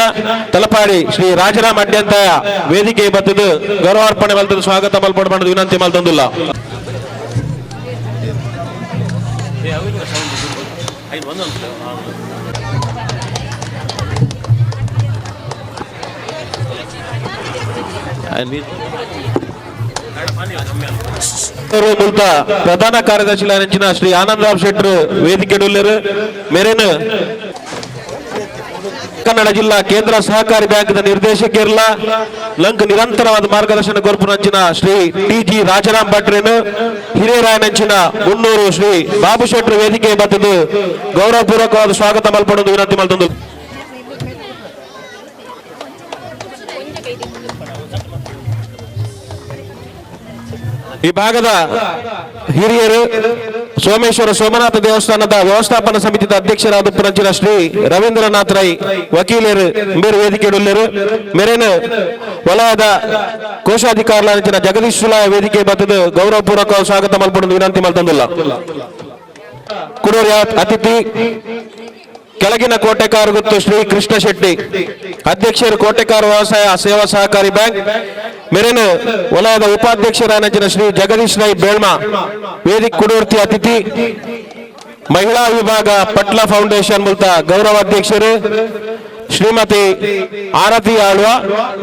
ತಲಪಾಡಿ ಶ್ರೀ ರಾಜರಾಮ್ ಅಡ್ಯಂತಾಯ ವೇದಿಕೆ ಬತ್ತದು ಗೌರವಾರ್ಪಣೆ ಮಲ್ತದು ಸ್ವಾಗತ ಮಲ್ಪೋಡು ಬಂಡದು ವಿನಂತಿ ಮಲ್ತಂದುಲ್ಲ. ಪ್ರಧಾನ ಕಾರ್ಯದರ್ಶಿ ಶ್ರೀ ಆನಂದರಾವ್ ಶೆಟ್ಟರು ವೇದಿಕೆ ಮೇರೇನು ಕನ್ನಡ ಜಿಲ್ಲಾ ಕೇಂದ್ರ ಸಹಕಾರಿ ಬ್ಯಾಂಕ್ನ ನಿರ್ದೇಶಕಿರಲ್ಲ ಲಂಕ್ ನಿರಂತರವಾದ ಮಾರ್ಗದರ್ಶನ ಕೊರ್ಪುನಂಚಿನ ಶ್ರೀ ಟಿ ಜಿ ರಾಜರಾಮ್ ಭಟ್ರೇನು ಹಿರಿಯರಾಯನಂಚಿನ ಮುನ್ನೂರು ಶ್ರೀ ಬಾಬು ಶೆಟ್ಟರು ವೇದಿಕೆ ಬತ್ತದು ಗೌರವಪೂರ್ವಕವಾದ ಸ್ವಾಗತ ಮಲ್ಪಡೋದು ವಿನಂತಿ ಮಲ್ತಂದು. ಈ ಭಾಗದ ಹಿರಿಯರು ಸೋಮೇಶ್ವರ ಸೋಮನಾಥ ದೇವಸ್ಥಾನದ ವ್ಯವಸ್ಥಾಪನಾ ಸಮಿತಿಯ ಅಧ್ಯಕ್ಷರಾದ ಪುರಂಚಿನ ಶ್ರೀ ರವೀಂದ್ರನಾಥ್ ರೈ ವಕೀಲರು ಮೇರು ವೇದಿಕೆಡುಳ್ಳರು ಮೇರೇನು ವಲಯದ ಕೋಶಾಧಿಕಾರಿಗಳ ಜಗದೀಶ್ ಸುಲಾಯ ವೇದಿಕೆ ಬತ್ತದು ಗೌರವಪೂರ್ವಕ ಸ್ವಾಗತ ಮಲ್ಪಡೋದು ವಿನಂತಿ ಮಲ್ತಂದುಲ್ಲ. ಕುಡೋರ್ ಅತಿಥಿ ಕೆಳಗಿನ ಕೋಟೆಕಾರು ಗುತ್ತು ಶ್ರೀ ಕೃಷ್ಣ ಶೆಟ್ಟಿ ಅಧ್ಯಕ್ಷರು ಕೋಟೆಕಾರು ವ್ಯವಸಾಯ ಸೇವಾ ಸಹಕಾರಿ ಬ್ಯಾಂಕ್ ಮೇರೇನು ವಲಯದ ಉಪಾಧ್ಯಕ್ಷರಾದ ಶ್ರೀ ಜಗದೀಶ್ ರೈ ಬೇಳ್ಮಾ ವೇದಿಕೆ ಕುಡೂರ್ತಿ ಅತಿಥಿ ಮಹಿಳಾ ವಿಭಾಗ ಪಟ್ಲ ಫೌಂಡೇಶನ್ ಮೂಲಕ ಗೌರವಾಧ್ಯಕ್ಷರು ಶ್ರೀಮತಿ ಆರತಿ ಆಳ್ವ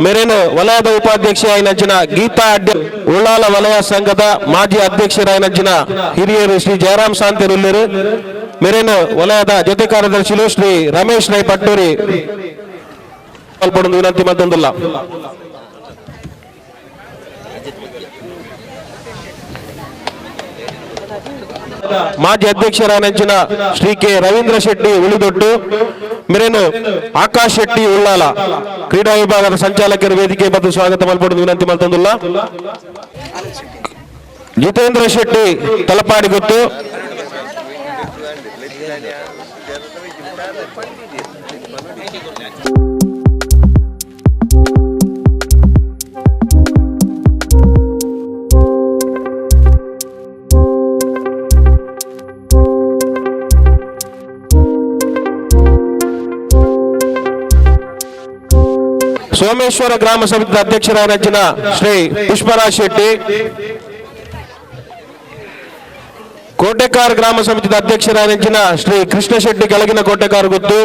ಮೇರೇನು ವಲಯದ ಉಪಾಧ್ಯಕ್ಷ ಐನಂಚಿನ ಗೀತಾ ಅಡ್ಡ ಉಳ್ಳಾಲ ವಲಯ ಸಂಘದ ಮಾಜಿ ಅಧ್ಯಕ್ಷರಾಯನಂಚಿನ ಹಿರಿಯರು ಶ್ರೀ ಜಯರಾಮ್ ಶಾಂತಿರುಲ್ಲರು ಮೇರೇನು ವಲಯದ ಜೊತೆ ಕಾರ್ಯದರ್ಶಿಗಳು ಶ್ರೀ ರಮೇಶ್ ರೈ ಪಟ್ಟೂರಿ ವಿನಂತಿ ಮತ್ತೊಂದಿಲ್ಲ. ಮಾಜಿ ಅಧ್ಯಕ್ಷರಾನಂಚಿನ ಶ್ರೀ ಕೆ ರವೀಂದ್ರ ಶೆಟ್ಟಿ ಉಳಿದೊಟ್ಟು ಮೇರೇನು ಆಕಾಶ್ ಶೆಟ್ಟಿ ಉಳ್ಳಾಲ ಕ್ರೀಡಾ ವಿಭಾಗದ ಸಂಚಾಲಕರ ವೇದಿಕೆ ಮತ್ತು ಸ್ವಾಗತ ಮಲ್ಪಡುವುದು ವಿನಂತಿ ಮಲ್ತೊಂದುಲ್ಲ. ಜಿತೇಂದ್ರ ಶೆಟ್ಟಿ ತಲಪಾಡಿ ಗೊತ್ತು. ಸೋಮೇಶ್ವರ ಗ್ರಾಮ ಸಮಿತಿ ಅಧ್ಯಕ್ಷರಾದ ಶ್ರೀ ಪುಷ್ಪರಾಜ್ ಶೆಟ್ಟಿ, ಕೋಟೆಕಾರ್ ಗ್ರಾಮ ಸಮಿತಿ ಅಧ್ಯಕ್ಷರಾದ ಶ್ರೀ ಕೃಷ್ಣ ಶೆಟ್ಟಿ ಕೆಳಗಿನ ಕೋಟೆಕಾರ್ ಗುತ್ತು,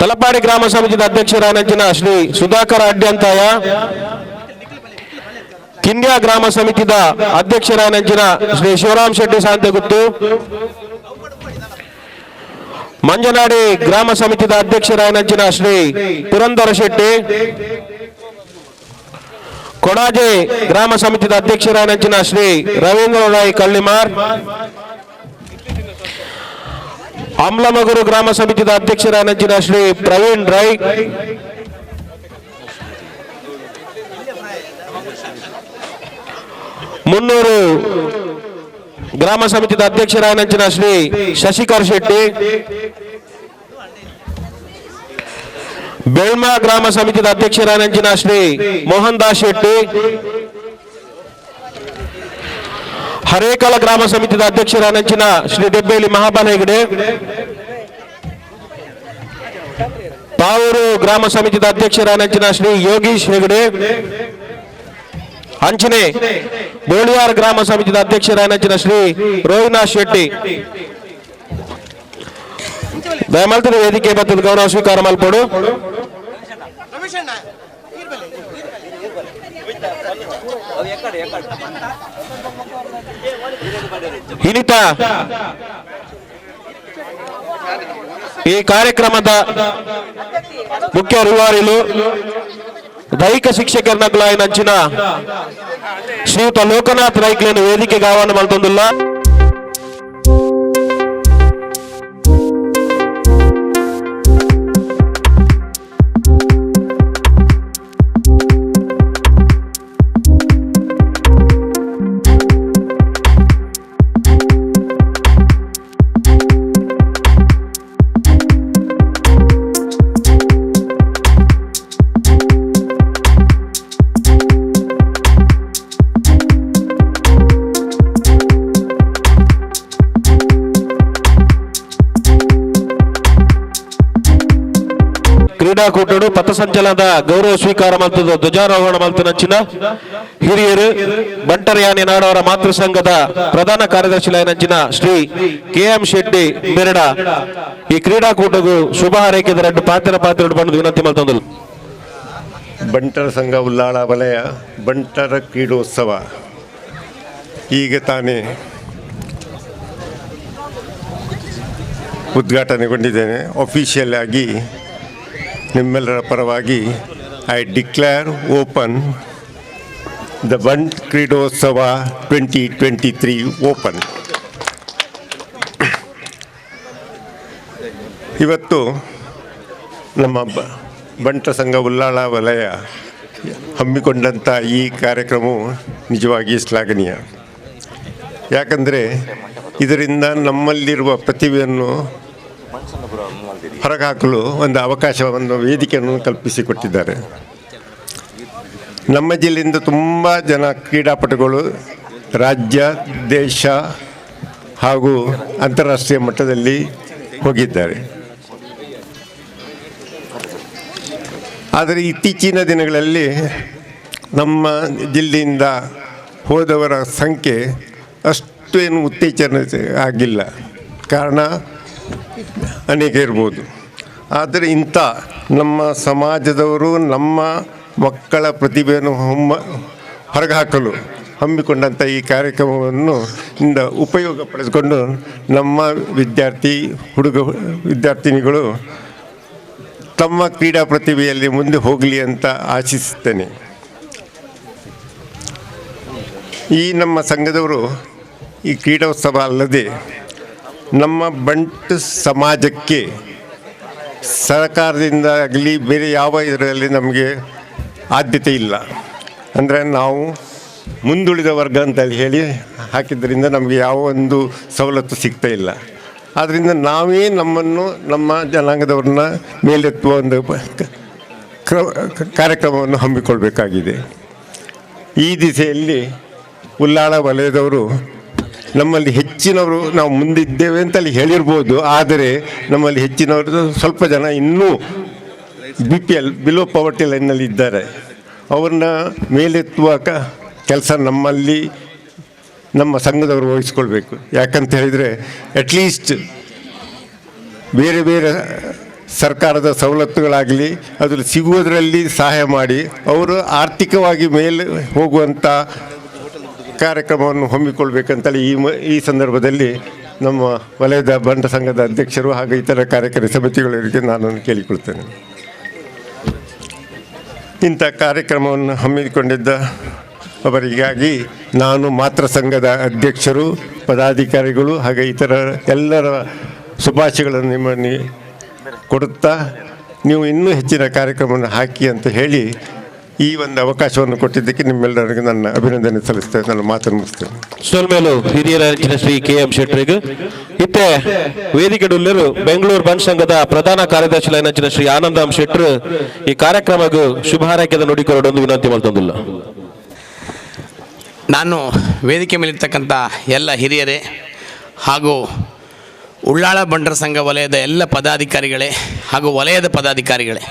ತಲಪಾಡಿ ಗ್ರಾಮ ಸಮಿತಿ ಅಧ್ಯಕ್ಷರಾದ ಶ್ರೀ ಸುಧಾಕರ ಅಡ್ಯಂತಾಯ, ಕೆ Kindya ಗ್ರಾಮ ಸಮಿತಿದ ಅಧ್ಯಕ್ಷರಾನಂಚಿನ ಶ್ರೀ ಶಿವರಾಮ್ ಶೆಟ್ಟಿ ಶಾಂತಗುತ್ತು, ಮಂಜನಾಡಿ ಗ್ರಾಮ ಸಮಿತಿದ ಅಧ್ಯಕ್ಷರಾನಂಚಿನ ಶ್ರೀ ಪುರಂದರ ಶೆಟ್ಟಿ, ಕೊಡಾಜೆ ಗ್ರಾಮ ಸಮಿತಿದ ಅಧ್ಯಕ್ಷರಾನಂಚಿನ ಶ್ರೀ ರವೀಂದ್ರ ರಾಯ್ ಕಳ್ಳಿಮಾರ್, ಅಮ್ಲಮಗುರು ಗ್ರಾಮ ಸಮಿತಿದ ಅಧ್ಯಕ್ಷರಾನಂಚಿನ ಶ್ರೀ ಪ್ರವೀಣ್ ರೈ, ಮುನ್ನೂರು ಗ್ರಾಮ ಸಮಿತಿದ ಅಧ್ಯಕ್ಷರಾನಂಚಿನ ಶ್ರೀ ಶಶಿಕರ್ ಶೆಟ್ಟಿ, ಬೆಳ್ಮಾ ಗ್ರಾಮ ಸಮಿತಿದ ಅಧ್ಯಕ್ಷರಾನಂಚಿನ ಶ್ರೀ ಮೋಹನ್ ದಾಸ್ ಶೆಟ್ಟಿ, ಹರೇಕಳ ಗ್ರಾಮ ಸಮಿತಿದ ಅಧ್ಯಕ್ಷರಾನಂಚಿನ ಶ್ರೀ ದೆಬ್ಬೇಲಿ ಮಹಾಬಲ ಹೆಗಡೆ, ಪಾವೂರು ಗ್ರಾಮ ಸಮಿತಿದ ಅಧ್ಯಕ್ಷರಾನಂಚಿನ ಶ್ರೀ ಯೋಗೀಶ್ ಹೆಗಡೆ, ಅಂಚನೆ ಬೋಳಿಯಾರ್ ಗ್ರಾಮ ಸಮಿತಿದ ಅಧ್ಯಕ್ಷರಾನಂಚಿನ ಶ್ರೀ ರೋಹಿನಾಥ್ ಶೆಟ್ಟಿ. ದಯಮಲ್ತದ ವೇದಿಕೆ ಬತ್ತದ ಗೌರವ ಸ್ವೀಕಾರ ಮಲ್ಪಡು. ಇನಿತ ಈ ಕಾರ್ಯಕ್ರಮದ ಮುಖ್ಯ ರೂವಾರಿಲು ದೈಹಿಕ ಶಿಕ್ಷಕರನಗ್ಲಾಯಿನಂಚಿನ ಶ್ರೀಯುತ ಲೋಕನಾಥ್ ರೈಕ್ಲೇನು ವೇದಿಕೆಗೆ ಆಹ್ವಾನ ಮಲ್ತೊಂದುಲ್ಲ. ಕ್ರೀಡಾಕೂಟಡು ಪಥಸಂಚಲನದ ಗೌರವ ಸ್ವೀಕಾರ ಮಲ್ತದ ಧ್ವಜಾರೋಹಣ ಮಲ್ತನಂಚಿನ ಹಿರಿಯರು ಬಂಟರಯಾನಿ ನಾಡವರ ಮಾತೃ ಸಂಘದ ಪ್ರಧಾನ ಕಾರ್ಯದರ್ಶಿ ನಂಚಿನ ಶ್ರೀ ಕೆ ಎಂ ಶೆಟ್ಟಿ ಮೆರಡ ಈ ಕ್ರೀಡಾಕೂಟಗೂ ಶುಭ ಹಾರೈಕೆದ ಎರಡು ಪಾತ್ರ ಪಾತ್ರ ಬಂದು ವಿನಂತಿ ಮಲ್ತೊಂದುಲ್ಲ. ಬಂಟರ ಸಂಘ ಉಲ್ಲಾಳ ವಲಯ ಬಂಟರ ಕ್ರೀಡೋತ್ಸವ ಈಗ ತಾನೇ ಉದ್ಘಾಟನೆಗೊಂಡಿದ್ದೇನೆ. ಅಫಿಷಿಯಲ್ ಆಗಿ ನಿಮ್ಮೆಲ್ಲರ ಪರವಾಗಿ I declare open the Bunt Kreedotsava 2023 open. ಇವತ್ತು ನಮ್ಮ ಬಂಟ ಸಂಘ ಉಲ್ಲಾಳ ವಲಯ ಹಮ್ಮಿಕೊಂಡಂಥ ಈ ಕಾರ್ಯಕ್ರಮವು ನಿಜವಾಗಿ ಶ್ಲಾಘನೀಯ. ಯಾಕಂದರೆ ಇದರಿಂದ ನಮ್ಮಲ್ಲಿರುವ ಪ್ರತಿಭೆಯನ್ನು ಹೊರಗಾಕಲು ಒಂದು ಅವಕಾಶವನ್ನು, ವೇದಿಕೆಯನ್ನು ಕಲ್ಪಿಸಿಕೊಟ್ಟಿದ್ದಾರೆ. ನಮ್ಮ ಜಿಲ್ಲೆಯಿಂದ ತುಂಬ ಜನ ಕ್ರೀಡಾಪಟುಗಳು ರಾಜ್ಯ, ದೇಶ ಹಾಗೂ ಅಂತಾರಾಷ್ಟ್ರೀಯ ಮಟ್ಟದಲ್ಲಿ ಹೋಗಿದ್ದಾರೆ. ಆದರೆ ಇತ್ತೀಚಿನ ದಿನಗಳಲ್ಲಿ ನಮ್ಮ ಜಿಲ್ಲೆಯಿಂದ ಹೋದವರ ಸಂಖ್ಯೆ ಅಷ್ಟು ಏನು ಉತ್ತೇಜನ ಆಗಿಲ್ಲ. ಕಾರಣ ಅನೇಕ ಇರ್ಬೋದು. ಆದರೆ ಇಂಥ ನಮ್ಮ ಸಮಾಜದವರು ನಮ್ಮ ಮಕ್ಕಳ ಪ್ರತಿಭೆಯನ್ನು ಹೊರಗೆ ಹಾಕಲು ಹಮ್ಮಿಕೊಂಡಂಥ ಈ ಕಾರ್ಯಕ್ರಮವನ್ನು ಇಂದ ಉಪಯೋಗ ಪಡೆದುಕೊಂಡು ನಮ್ಮ ವಿದ್ಯಾರ್ಥಿ ವಿದ್ಯಾರ್ಥಿನಿಗಳು ತಮ್ಮ ಕ್ರೀಡಾ ಪ್ರತಿಭೆಯಲ್ಲಿ ಮುಂದೆ ಹೋಗಲಿ ಅಂತ ಆಶಿಸುತ್ತೇನೆ. ಈ ನಮ್ಮ ಸಂಘದವರು ಈ ಕ್ರೀಡೋತ್ಸವ ಅಲ್ಲದೆ ನಮ್ಮ ಬಂಟ್ ಸಮಾಜಕ್ಕೆ ಸರ್ಕಾರದಿಂದ ಆಗಲಿ ಬೇರೆ ಯಾವ ಇದರಲ್ಲಿ ನಮಗೆ ಆದ್ಯತೆ ಇಲ್ಲ. ಅಂದರೆ ನಾವು ಮುಂದುಳಿದ ವರ್ಗ ಅಂತ ಹೇಳಿ ಹಾಕಿದ್ದರಿಂದ ನಮಗೆ ಯಾವ ಒಂದು ಸವಲತ್ತು ಸಿಗ್ತಾ ಇಲ್ಲ. ಆದ್ದರಿಂದ ನಾವೇ ನಮ್ಮನ್ನು ನಮ್ಮ ಜನಾಂಗದವ್ರನ್ನ ಮೇಲೆತ್ತುವ ಒಂದು ಕಾರ್ಯಕ್ರಮವನ್ನು ಹಮ್ಮಿಕೊಳ್ಬೇಕಾಗಿದೆ. ಈ ದಿಸೆಯಲ್ಲಿ ಉಲ್ಲಾಳ ವಲಯದವರು ನಮ್ಮಲ್ಲಿ ಹೆಚ್ಚಿನವರು ನಾವು ಮುಂದಿದ್ದೇವೆ ಅಂತಲ್ಲಿ ಹೇಳಿರ್ಬೋದು. ಆದರೆ ನಮ್ಮಲ್ಲಿ ಹೆಚ್ಚಿನವರು ಸ್ವಲ್ಪ ಜನ ಇನ್ನೂ BPL below poverty ಲೈನ್ನಲ್ಲಿ ಇದ್ದಾರೆ. ಅವ್ರನ್ನ ಮೇಲೆತ್ತುವ ಕೆಲಸ ನಮ್ಮಲ್ಲಿ ನಮ್ಮ ಸಂಘದವರು ವಹಿಸ್ಕೊಳ್ಬೇಕು. ಯಾಕಂತ ಹೇಳಿದರೆ ಅಟ್ಲೀಸ್ಟ್ ಬೇರೆ ಬೇರೆ ಸರ್ಕಾರದ ಸವಲತ್ತುಗಳಾಗಲಿ ಅದರಲ್ಲಿ ಸಿಗುವುದರಲ್ಲಿ ಸಹಾಯ ಮಾಡಿ ಅವರು ಆರ್ಥಿಕವಾಗಿ ಮೇಲೆ ಹೋಗುವಂಥ ಕಾರ್ಯಕ್ರಮವನ್ನು ಹಮ್ಮಿಕೊಳ್ಬೇಕಂತೇಳಿ ಈ ಸಂದರ್ಭದಲ್ಲಿ ನಮ್ಮ ವಲಯದ ಬಂಟ ಸಂಘದ ಅಧ್ಯಕ್ಷರು ಹಾಗೂ ಇತರ ಕಾರ್ಯಕಾರಿ ಸಮಿತಿಗಳಿಗೆ ನಾನು ಕೇಳಿಕೊಳ್ತೇನೆ. ಇಂಥ ಕಾರ್ಯಕ್ರಮವನ್ನು ಹಮ್ಮಿಕೊಂಡಿದ್ದ ಅವರಿಗಾಗಿ ನಾನು ಮಾತೃ ಸಂಘದ ಅಧ್ಯಕ್ಷರು, ಪದಾಧಿಕಾರಿಗಳು ಹಾಗೂ ಇತರ ಎಲ್ಲರ ಶುಭಾಶಯಗಳನ್ನು ನಿಮ್ಮನ್ನು ಕೊಡುತ್ತಾ ನೀವು ಇನ್ನೂ ಹೆಚ್ಚಿನ ಕಾರ್ಯಕ್ರಮವನ್ನು ಹಾಕಿ ಅಂತ ಹೇಳಿ ಈ ಒಂದು ಅವಕಾಶವನ್ನು ಕೊಟ್ಟಿದ್ದಕ್ಕೆ ನಿಮ್ಮೆಲ್ಲರಿಗೂ ನನ್ನ ಅಭಿನಂದನೆ ಸಲ್ಲಿಸ್ತೇನೆ. ನನ್ನ ಮಾತನ್ನು ಮುಗಿಸ್ತೇನೆ. ಸೊಲ್ಮೇಲು ಹಿರಿಯರ ಶ್ರೀ ಕೆ ಎಂ ಶೆಟ್ಟರಿಗೆ. ಇತ್ತೆ ವೇದಿಕೆಡುಲ್ಲರು ಬೆಂಗಳೂರು ಬಂಟ್ ಸಂಘದ ಪ್ರಧಾನ ಕಾರ್ಯದರ್ಶಿ ಲೈನಂಚಿನ ಶ್ರೀ ಆನಂದಂ ಶೆಟ್ಟರು ಈ ಕಾರ್ಯಕ್ರಮಕ್ಕೆ ಶುಭ ಹಾರೈಕೆದ ನುಡಿಕೊರಡೊಂದು ವಿನಂತಿ ಮಾಡ್ತಂದಿಲ್ಲ. ನಾನು ವೇದಿಕೆ ಮೇಲಿರ್ತಕ್ಕಂಥ ಎಲ್ಲ ಹಿರಿಯರೇ ಹಾಗೂ ಉಳ್ಳಾಳ ಬಂಟರ ಸಂಘ ವಲಯದ ಎಲ್ಲ ಪದಾಧಿಕಾರಿಗಳೇ ಹಾಗೂ ವಲಯದ ಪದಾಧಿಕಾರಿಗಳೇ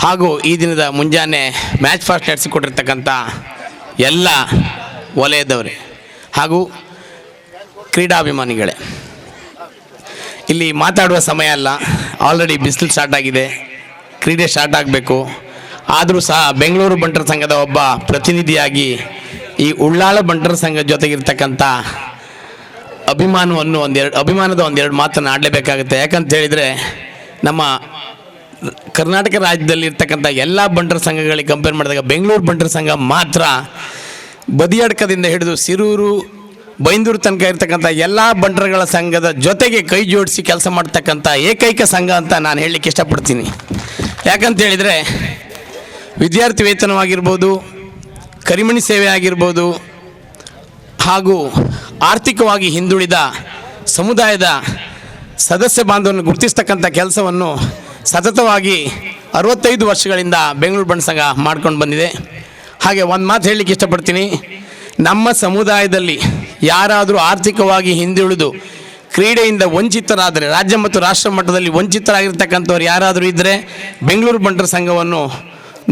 ಹಾಗೂ ಈ ದಿನದ ಮುಂಜಾನೆ ಮ್ಯಾಚ್ ಫಾಸ್ಟ್ ನಡೆಸಿಕೊಟ್ಟಿರ್ತಕ್ಕಂಥ ಎಲ್ಲ ವಲಯದವರೇ ಹಾಗೂ ಕ್ರೀಡಾಭಿಮಾನಿಗಳೇ, ಇಲ್ಲಿ ಮಾತಾಡುವ ಸಮಯ ಅಲ್ಲ. ಆಲ್ರೆಡಿ ಬಿಸಿಲು ಸ್ಟಾರ್ಟ್ ಆಗಿದೆ, ಕ್ರೀಡೆ ಸ್ಟಾರ್ಟ್ ಆಗಬೇಕು. ಆದರೂ ಸಹ ಬೆಂಗಳೂರು ಬಂಟರ ಸಂಘದ ಒಬ್ಬ ಪ್ರತಿನಿಧಿಯಾಗಿ ಈ ಉಳ್ಳಾಳ ಬಂಟರ ಸಂಘದ ಜೊತೆಗಿರ್ತಕ್ಕಂಥ ಅಭಿಮಾನವನ್ನು ಒಂದೆರಡು ಅಭಿಮಾನದ ಒಂದೆರಡು ಮಾತನ್ನು ಆಡಲೇಬೇಕಾಗುತ್ತೆ. ಯಾಕಂತ ಹೇಳಿದರೆ ನಮ್ಮ ಕರ್ನಾಟಕ ರಾಜ್ಯದಲ್ಲಿ ಇರ್ತಕ್ಕಂಥ ಎಲ್ಲ ಬಂಟರ ಸಂಘಗಳಿಗೆ ಕಂಪೇರ್ ಮಾಡಿದಾಗ ಬೆಂಗಳೂರು ಬಂಟರ ಸಂಘ ಮಾತ್ರ ಬದಿಯಡ್ಕದಿಂದ ಹಿಡಿದು ಸಿರೂರು, ಬೈಂದೂರು ತನಕ ಇರ್ತಕ್ಕಂಥ ಎಲ್ಲ ಬಂಟರುಗಳ ಸಂಘದ ಜೊತೆಗೆ ಕೈ ಜೋಡಿಸಿ ಕೆಲಸ ಮಾಡ್ತಕ್ಕಂಥ ಏಕೈಕ ಸಂಘ ಅಂತ ನಾನು ಹೇಳಲಿಕ್ಕೆ ಇಷ್ಟಪಡ್ತೀನಿ. ಯಾಕಂತ ಹೇಳಿದರೆ ವಿದ್ಯಾರ್ಥಿ ವೇತನವಾಗಿರ್ಬೋದು, ಕರಿಮಣಿ ಸೇವೆ ಆಗಿರ್ಬೋದು ಹಾಗೂ ಆರ್ಥಿಕವಾಗಿ ಹಿಂದುಳಿದ ಸಮುದಾಯದ ಸದಸ್ಯ ಬಾಂಧವನ್ನು ಗುರುತಿಸ್ತಕ್ಕಂಥ ಕೆಲಸವನ್ನು ಸತತವಾಗಿ 65 ವರ್ಷಗಳಿಂದ ಬೆಂಗಳೂರು ಬಂಟ ಸಂಘ ಮಾಡ್ಕೊಂಡು ಬಂದಿದೆ. ಹಾಗೆ ಒಂದು ಮಾತು ಹೇಳಲಿಕ್ಕೆ ಇಷ್ಟಪಡ್ತೀನಿ. ನಮ್ಮ ಸಮುದಾಯದಲ್ಲಿ ಯಾರಾದರೂ ಆರ್ಥಿಕವಾಗಿ ಹಿಂದುಳಿದು ಕ್ರೀಡೆಯಿಂದ ವಂಚಿತರಾದರೆ, ರಾಜ್ಯ ಮತ್ತು ರಾಷ್ಟ್ರ ಮಟ್ಟದಲ್ಲಿ ವಂಚಿತರಾಗಿರ್ತಕ್ಕಂಥವ್ರು ಯಾರಾದರೂ ಇದ್ದರೆ ಬೆಂಗಳೂರು ಬಂಟರ ಸಂಘವನ್ನು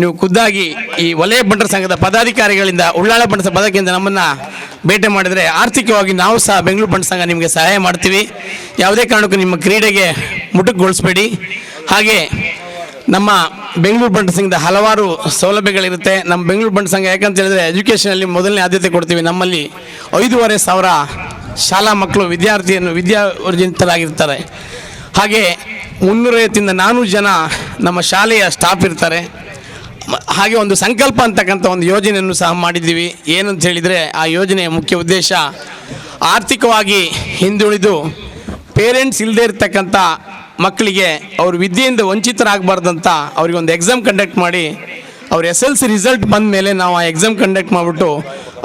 ನೀವು ಖುದ್ದಾಗಿ ಈ ವಲಯ ಬಂಟರ ಸಂಘದ ಪದಾಧಿಕಾರಿಗಳಿಂದ, ಉಳ್ಳಾಳ ಬಂಟರ ಪದಾಧಿಕಾರಿಯಿಂದ ನಮ್ಮನ್ನು ಭೇಟಿ ಮಾಡಿದರೆ ಆರ್ಥಿಕವಾಗಿ ನಾವು ಸಹ ಬೆಂಗಳೂರು ಬಂಟರ ಸಂಘ ನಿಮಗೆ ಸಹಾಯ ಮಾಡ್ತೀವಿ. ಯಾವುದೇ ಕಾರಣಕ್ಕೂ ನಿಮ್ಮ ಕ್ರೀಡೆಗೆ ಮುಟುಕುಗೊಳಿಸ್ಬೇಡಿ. ಹಾಗೆ ನಮ್ಮ ಬೆಂಗಳೂರು ಬಂಟರ ಸಂಘದ ಹಲವಾರು ಸೌಲಭ್ಯಗಳಿರುತ್ತೆ. ನಮ್ಮ ಬೆಂಗಳೂರು ಬಂಟರ ಸಂಘ ಯಾಕಂತ ಹೇಳಿದರೆ ಎಜುಕೇಷನಲ್ಲಿ ಮೊದಲನೇ ಆದ್ಯತೆ ಕೊಡ್ತೀವಿ. ನಮ್ಮಲ್ಲಿ 5,500 ಶಾಲಾ ಮಕ್ಕಳು ವಿದ್ಯಾರ್ಥಿಯನ್ನು ವಿದ್ಯಾರ್ಜಿತರಾಗಿರ್ತಾರೆ. ಹಾಗೆ 350 ರಿಂದ 400 ಜನ ನಮ್ಮ ಶಾಲೆಯ ಸ್ಟಾಫ್ ಇರ್ತಾರೆ. ಹಾಗೆ ಒಂದು ಸಂಕಲ್ಪ ಅಂತಕ್ಕಂಥ ಒಂದು ಯೋಜನೆಯನ್ನು ಸಹ ಮಾಡಿದ್ದೀವಿ. ಏನಂತ ಹೇಳಿದರೆ ಆ ಯೋಜನೆಯ ಮುಖ್ಯ ಉದ್ದೇಶ ಆರ್ಥಿಕವಾಗಿ ಹಿಂದುಳಿದು ಪೇರೆಂಟ್ಸ್ ಇಲ್ಲದೇ ಇರ್ತಕ್ಕಂಥ ಮಕ್ಕಳಿಗೆ ಅವರು ವಿದ್ಯೆಯಿಂದ ವಂಚಿತರಾಗಬಾರ್ದಂತ ಅವ್ರಿಗೆ ಒಂದು ಎಕ್ಸಾಮ್ ಕಂಡಕ್ಟ್ ಮಾಡಿ ಅವ್ರ SLC result ಬಂದ ಮೇಲೆ ನಾವು ಆ ಎಕ್ಸಾಮ್ ಕಂಡಕ್ಟ್ ಮಾಡಿಬಿಟ್ಟು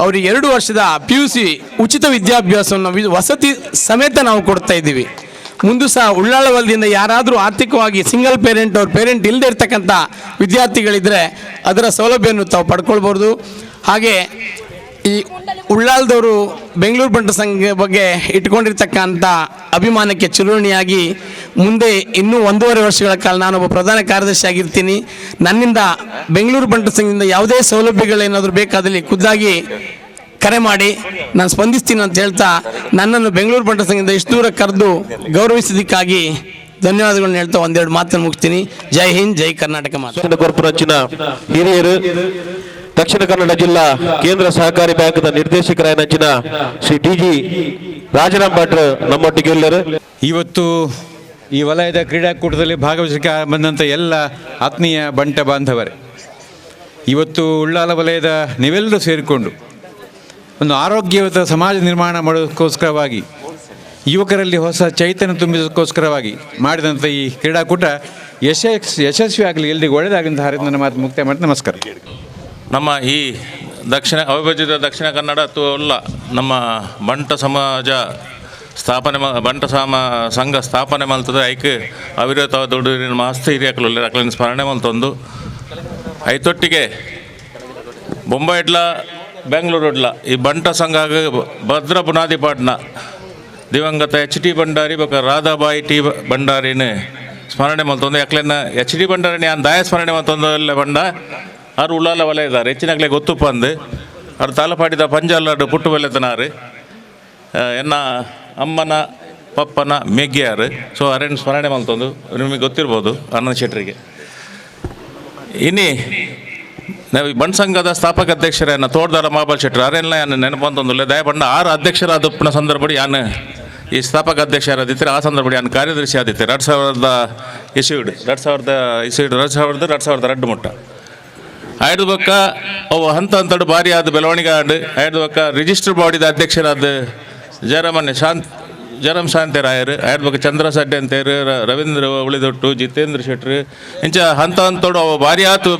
ಅವ್ರಿಗೆ 2 ವರ್ಷದ PUC ಉಚಿತ ವಿದ್ಯಾಭ್ಯಾಸವನ್ನು ವಸತಿ ಸಮೇತ ನಾವು ಕೊಡ್ತಾ ಇದ್ದೀವಿ. ಮುಂದೂ ಸಹ ಉಳ್ಳಾಳ ವಲಯದಿಂದ ಯಾರಾದರೂ ಆರ್ಥಿಕವಾಗಿ ಸಿಂಗಲ್ ಪೇರೆಂಟ್ ಅವ್ರ ಪೇರೆಂಟ್ ಇಲ್ಲದೆ ಇರ್ತಕ್ಕಂಥ ವಿದ್ಯಾರ್ಥಿಗಳಿದ್ದರೆ ಅದರ ಸೌಲಭ್ಯವನ್ನು ತಾವು ಪಡ್ಕೊಳ್ಬೋದು. ಹಾಗೆ ಈ ಉಳ್ಳಾಲದವರು ಬೆಂಗಳೂರು ಬಂಟರ ಸಂಘ ಬಗ್ಗೆ ಇಟ್ಕೊಂಡಿರ್ತಕ್ಕಂಥ ಅಭಿಮಾನಕ್ಕೆ ಚಿರುಣಿಯಾಗಿ ಮುಂದೆ ಇನ್ನೂ 1.5 ವರ್ಷಗಳ ಕಾಲ ನಾನೊಬ್ಬ ಪ್ರಧಾನ ಕಾರ್ಯದರ್ಶಿಯಾಗಿರ್ತೀನಿ. ನನ್ನಿಂದ ಬೆಂಗಳೂರು ಬಂಟರ ಸಂಘದಿಂದ ಯಾವುದೇ ಸೌಲಭ್ಯಗಳೇನಾದರೂ ಬೇಕಾದಲ್ಲಿ ಖುದ್ದಾಗಿ ಕರೆ ಮಾಡಿ ನಾನು ಸ್ಪಂದಿಸ್ತೀನಿ ಅಂತ ಹೇಳ್ತಾ ನನ್ನನ್ನು ಬೆಂಗಳೂರು ಬಂಟರ ಸಂಘದಿಂದ ಇಷ್ಟು ದೂರ ಕರೆದು ಗೌರವಿಸಿದ್ದಕ್ಕಾಗಿ ಧನ್ಯವಾದಗಳನ್ನ ಹೇಳ್ತಾ ಒಂದೆರಡು ಮಾತನ್ನು ಮುಗಿಸ್ತೀನಿ. ಜೈ ಹಿಂದ್, ಜೈ ಕರ್ನಾಟಕ ಮಾತು. ಕೊರ್ಪುರಚ್ಚಿನ ಹಿರಿಯರು, ದಕ್ಷಿಣ ಕನ್ನಡ ಜಿಲ್ಲಾ ಕೇಂದ್ರ ಸಹಕಾರಿ ಬ್ಯಾಂಕ್ನ ನಿರ್ದೇಶಕರಾದ ಶ್ರೀ ಟಿ ಜಿ ರಾಜರಾಮ್ ಭಟ್ರು ನಮ್ಮೊಟ್ಟಿಗೆ ಎಲ್ಲರು. ಇವತ್ತು ಈ ವಲಯದ ಕ್ರೀಡಾಕೂಟದಲ್ಲಿ ಭಾಗವಹಿಸಲಿಕ್ಕೆ ಬಂದಂಥ ಎಲ್ಲ ಆತ್ಮೀಯ ಬಂಟ ಬಾಂಧವರೇ, ಇವತ್ತು ಉಳ್ಳಾಲ ವಲಯದ ನೀವೆಲ್ಲರೂ ಸೇರಿಕೊಂಡು ಒಂದು ಆರೋಗ್ಯಯುತ ಸಮಾಜ ನಿರ್ಮಾಣ ಮಾಡೋದಕ್ಕೋಸ್ಕರವಾಗಿ, ಯುವಕರಲ್ಲಿ ಹೊಸ ಚೈತನ್ಯ ತುಂಬಿಸೋದಕ್ಕೋಸ್ಕರವಾಗಿ ಮಾಡಿದಂಥ ಈ ಕ್ರೀಡಾಕೂಟ ಯಶಸ್ವಿ ಆಗಲಿ, ಎಲ್ರಿಗೂ ಒಳ್ಳೆಯದಾಗಲಿ ಅಂತ ಹಾರೈಸಿ ನನ್ನ ಮಾತು ಮುಕ್ತಾಯ ಮಾಡಿ. ನಮಸ್ಕಾರ. ನಮ್ಮ ಈ ದಕ್ಷಿಣ ಅವಿಭಜಿತ ದಕ್ಷಿಣ ಕನ್ನಡ ಅಥವಾ ನಮ್ಮ ಬಂಟ ಸಮಾಜ ಸ್ಥಾಪನೆ ಬಂಟ ಸಂಘ ಸ್ಥಾಪನೆ ಮಲ್ತದೆ. ಐಕ್ ಅವಿರತ ದೊಡ್ಡ ಮಸ್ತ್ ಹಿರಿಯಕಲು ಅಕ್ಲಿನ ಸ್ಮರಣೆ ಮಲ್ತೊಂದು ಐತೊಟ್ಟಿಗೆ ಬೊಂಬೈ ಇಡ್ಲ ಬೆಂಗಳೂರು ಇಡ್ಲ ಈ ಬಂಟ ಸಂಘ ಭದ್ರ ಬುನಾದಿ ಪಾಟ್ನ ದಿವಂಗತ ಎಚ್ ಟಿ ಭಂಡಾರಿ ಬೊಕ ರಾಧಾಬಾಯಿ ಟಿ ಭಂಡಾರಿನ ಸ್ಮರಣೆ ಮಲ್ತೊಂದು. ಯಾಕ್ಲೆನ ಎಚ್ ಡಿ ಭಂಡಾರಿನ ಯಾನ್ ದಾಯ ಸ್ಮರಣೆ ಮಲ್ತೊಂದು ಎಲ್ಲ ಬಂಡ ಆರು ಉಳ್ಳಾಲ ವಲಯ ಇದ್ದಾರೆ ಹೆಚ್ಚಿನಾಗಲೇ ಗೊತ್ತುಪ್ಪ ಅಂದು ಅವ್ರು ತಾಲಪಾಡಿದ ಪಂಜಾಲಾಡು ಪುಟ್ಟು ಬೆಲೆತನಾರು ಎನ್ನ ಅಮ್ಮನ ಪಪ್ಪನ ಮೆಗ್ಗಿಯಾರು. ಸೊ ಅರೆನ್ ಸ್ಮರಣೆ ಮಲ್ತೊಂದು ನಿಮಗೆ ಗೊತ್ತಿರ್ಬೋದು ಆನಂದ್ ಶೆಟ್ಟರಿಗೆ. ಇನಿ ನಾವು ಈ ಬಂಟ್ ಸಂಘದ ಸ್ಥಾಪಕ ಅಧ್ಯಕ್ಷರನ್ನ ತೋಟದಾರ ಮಹಾಬಲ್ ಶೆಟ್ಟರು ಅರೆಲ್ಲ ಯಾನು ನೆನಪಂತಂದುಲ್ಲ. ದಯಪಂಡ 6 ಅಧ್ಯಕ್ಷರಾದ ಉಪ್ಪಿನ ಸಂದರ್ಭ ಯಾನು ಈ ಸ್ಥಾಪಕ ಅಧ್ಯಕ್ಷರಾದಿತ್ತಾರೆ. ಆ ಸಂದರ್ಭ ಯಾನು ಕಾರ್ಯದರ್ಶಿ ಆದಿತ್ತೆ 2000 ಇಸ್ವಿಡ್ 2000 ಇಸ್ವಿಡ್ 2000 2002 ಮುಟ್ಟ ಆಯ್ದು ಬಕ್ಕ ಅವು ಹಂತ ಹಂತಡು ಭಾರಿ ಆದ ಬೆಳವಣಿಗೆ ಆಡು ಆಯ್ದು ಬಕ್ಕ ರಿಜಿಸ್ಟರ್ ಬಾಡಿದ ಅಧ್ಯಕ್ಷರಾದ ಜಯರಾಮನ್ ಶಾಂತ್ ಜಯರಾಮ್ ಶಾಂತರಾಯರು ಆಯ್ದು ಬಕ್ಕ ಚಂದ್ರ ಸಡ್ಡೆ ಅಂತೇರು ರವೀಂದ್ರ ಉಳಿದೊಟ್ಟು ಜಿತೇಂದ್ರ ಶೆಟ್ರು ಇಂಚ ಹಂತ ಹಂತೋಡು ಅವು ಭಾರಿ ಆತು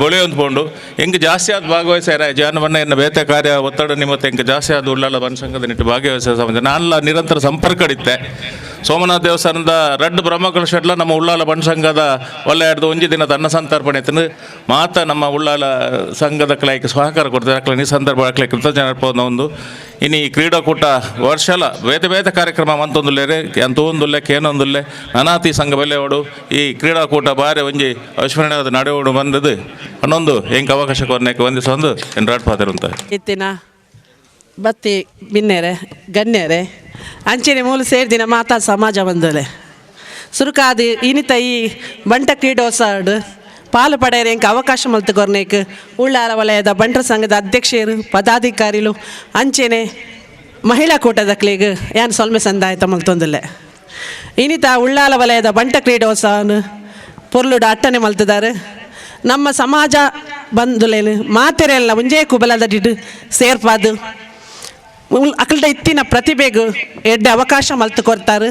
ಬೊಳೆಯೊಂದು ಪೋಂಡು ಹೆಂಗೆ ಜಾಸ್ತಿ ಆದ ಭಾಗವಹಿಸ್ಯಾರ ಜಾನವನ್ನ ಎನ್ನ ಬೇತೆ ಕಾರ್ಯ ಒತ್ತಡ ನಿಮಿತ್ತ ಹೆಂಗೆ ಜಾಸ್ತಿ ಆದ ಉಳ್ಳಾಲ ಬನ್ ಸಂಘದ ನಿಟ್ಟು ಭಾಗವಹಿಸೋ ಸಂಬಂಧ ನಾನೆಲ್ಲ ನಿರಂತರ ಸಂಪರ್ಕ ಇತ್ತೆ. ಸೋಮನಾಥ ದೇವಸ್ಥಾನದ ರಡ್ಡು ಬ್ರಹ್ಮಕಲಶಡ್ಲ ನಮ್ಮ ಉಳ್ಳಾಲ ಬನ್ ಸಂಘದ ಒಳ್ಳೆಯದು ಒಂಜಿ ದಿನ ತನ್ನ ಸಂತರ್ಪಣೆ ಇತ್ತು ಮಾತ ನಮ್ಮ ಉಳ್ಳಾಲ ಸಂಘದ ಕ್ಲೈಕ್ ಸಹಕಾರ ಕೊಡ್ತಾರೆ. ಅಕ್ಲ ಈ ಸಂದರ್ಭ ಅಕ್ಲೆ ಕೃತಜ್ಞ ಒಂದು ಇನ್ನು ಈ ಕ್ರೀಡಾಕೂಟ ವರ್ಷಲ ಬೇತೆ ಬೇತೆ ಕಾರ್ಯಕ್ರಮ ಮಂತೊಂದುಲ್ಲೇರೆ ಅಂತೊಂದುಲ್ಲೆ ಕೇನೊಂದುಲ್ಲೆ ಅನಾಥಿ ಸಂಘ ಬೆಲೆಯೋಡು ಈ ಕ್ರೀಡಾಕೂಟ ಬಾರಿ ಒಂಜಿ ಅವಿಸ್ಮರಣೀಯವಾದ ನಡೆಯೋಡು ಬಂದದ್ದು ಅನ್ನೊಂದು ಹೆಂಗೆ ಅವಕಾಶ ಕೊರ್ನೆಕ್ ವಂದಿಸೊಂದು ಎನ್ ಪಾತಿರುಂತ ಇತ್ತಿನ ಬತ್ತಿ ಬಿನ್ನೆರೆ ಗಣ್ಯರೆ ಅಂಚಿನ ಮೂಲ ಸೇರಿದಿನ ಮಾತಾ ಸಮಾಜ ಬಂದಲೆ ಸುರುಕಾದಿ ಇನಿತ ಈ ಬಂಟ ಕ್ರೀಡೋತ್ಸವಡ್ ಪಾಲು ಪಡೆಯರೆ ಎಂಕ್ ಅವಕಾಶ ಮಲ್ತು ಕೊರ್ನೇಕ್ ಉಳ್ಳಾಲ ವಲಯದ ಬಂಟರ ಸಂಘದ ಅಧ್ಯಕ್ಷರು ಪದಾಧಿಕಾರಿಲು ಅಂಚೆನೆ ಮಹಿಳಾ ಕೂಟದಕ್ಲಿಗ್ ಯಾನ್ ಸೊಲ್ಮೆ ಸಂದಾಯತ ಮಲ್ತೊಂದುಲ್ಲೆ. ಇನಿತ ಉಳ್ಳಾಲ ವಲಯದ ಬಂಟ ಕ್ರೀಡೋತ್ಸವನು ಪೊರ್ಲುಡು ಅಟ್ಟನೆ ಮಲ್ತದಾರೆ. ನಮ್ಮ ಸಮಾಜ ಬಂದುಲೇನು ಮಾತೆರೆಲ್ಲ ಒಂಜೇ ಕುಬಲದಡಿಡು ಸೇರ್ಪಾದು ಅಕಲ್ಡ ಇತ್ತಿನ ಪ್ರತಿಭೆಗು ಎಡ್ಡೆ ಅವಕಾಶ ಮಲ್ತು ಕೊರ್ತಾರೆ.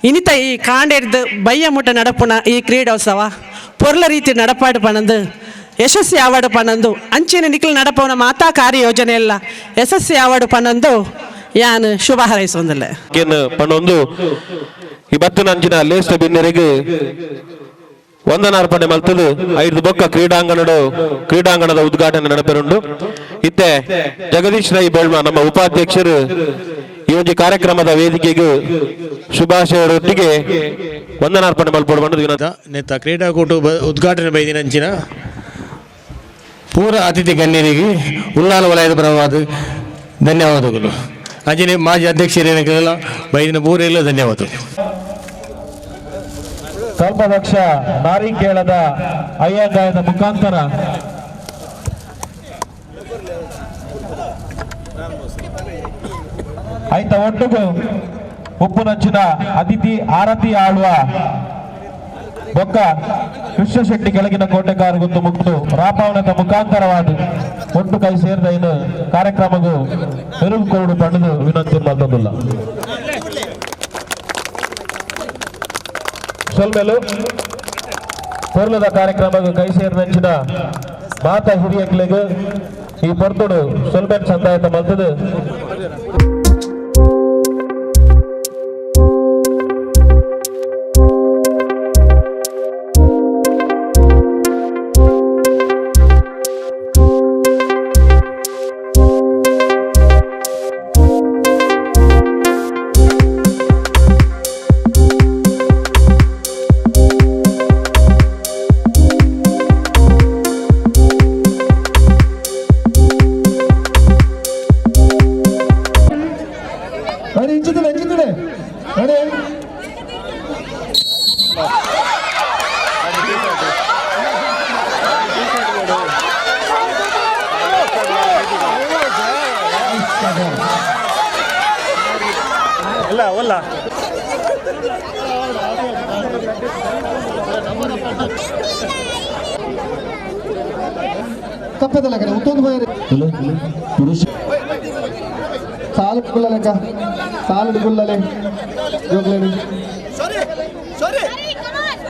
ಇನಿತ ಈ ಕಾಂಡೆರ್ದು ಬಯ್ಯ ಮುಟ್ಟ ನಡಪುಣ ಈ ಕ್ರೀಡೋತ್ಸವ ಪೊರ್ಲ ರೀತಿ ನಡಪಾಡು ಪಣಂದು ಯಶಸ್ವಿ ಆವಾಡು ಪಣಂದು ಅಂಚಿನ ನಿಖಲ್ ನಡಪವನ ಮಾತಾ ಕಾರ್ಯಯೋಜನೆ ಎಲ್ಲ ಯಶಸ್ವಿ ಆವಾಡು ಪಣಂದು ಯಾನು ಶುಭ ಹಾರೈಸೊಂದಿಲ್ಲ. ಪಣೊಂದು ಈ ಬತ್ತಿನ ಅಂಚಿನ ಲೇಸ್ಟ ಬಿನ್ನೆರೆಗೆ ವಂದನಾರ್ಪಣೆ ಮಲ್ತದು 5 ಬೊಕ್ಕ ಕ್ರೀಡಾಂಗಣದ ಉದ್ಘಾಟನೆ ನಡಪೆರುಂಡು. ಇತ್ತೆ ಜಗದೀಶ್ ರೈ ಬೆಳ್ಮ ನಮ್ಮ ಉಪಾಧ್ಯಕ್ಷರು ಈ ಒಂದು ಕಾರ್ಯಕ್ರಮದ ವೇದಿಕೆಗೆ ಶುಭಾಶಯರೊಟ್ಟಿಗೆ ವಂದನಾರ್ಪಣೆ ಮಲ್ಪೊಡು ಬಂದು ನೇತ ಕ್ರೀಡಾಕೂಟ ಉದ್ಘಾಟನೆ ಬೈದಿನ ಅಂಚಿನ ಪೂರ ಅತಿಥಿ ಗಣ್ಯರಿಗೆ ಉಳ್ಳಾಲ ವಲಯದ ಪರವಾದ ಧನ್ಯವಾದಗಳು. ಅಂಜನೆ ಮಾಜಿ ಅಧ್ಯಕ್ಷರೇನಕ್ಕೆಲ್ಲ ಬೈದಿನ ಪೂರ ಎಲ್ಲ ಧನ್ಯವಾದಗಳು. ಕಲ್ಪವೃಕ್ಷ ನಾರಿಕೇಳದ ಅಯ್ಯಂಗಾಯದ ಮುಖಾಂತರ ಐತ ಒಟ್ಟಿಗೂ ಉಪ್ಪುನಂಚಿನ ಅತಿಥಿ ಆರತಿ ಆಳುವ ಬೊಕ್ಕ ಕೃಷ್ಣ ಶೆಟ್ಟಿ ಕೆಳಗಿನ ಕೋಟೆಗಾರಗೊಂದು ಮುಕ್ತು ರಾಪಾವಣದ ಮುಖಾಂತರವಾದ ಒಟ್ಟು ಕೈ ಸೇರಿದ ಇನ್ನು ಕಾರ್ಯಕ್ರಮಗೂ ಮೆರುಗು ಕೊರಡು ಪಡೆದು ವಿನಂತಿ ಮಾಡ್ತದಿಲ್ಲ. ಸೊಲ್ಮೆಲು ಪೊರ್ಲದ ಕಾರ್ಯಕ್ರಮಗೂ ಕೈ ಸೇರಿದಂಚಿನ ಮಾತಾ ಹಿರಿಯಕ್ಲಿಗೆ ಈ ಪೊರ್ತುಡು ಸೊಲ್ಮೆನ್ ಸಂದಾಯತ ಮಲ್ತದು.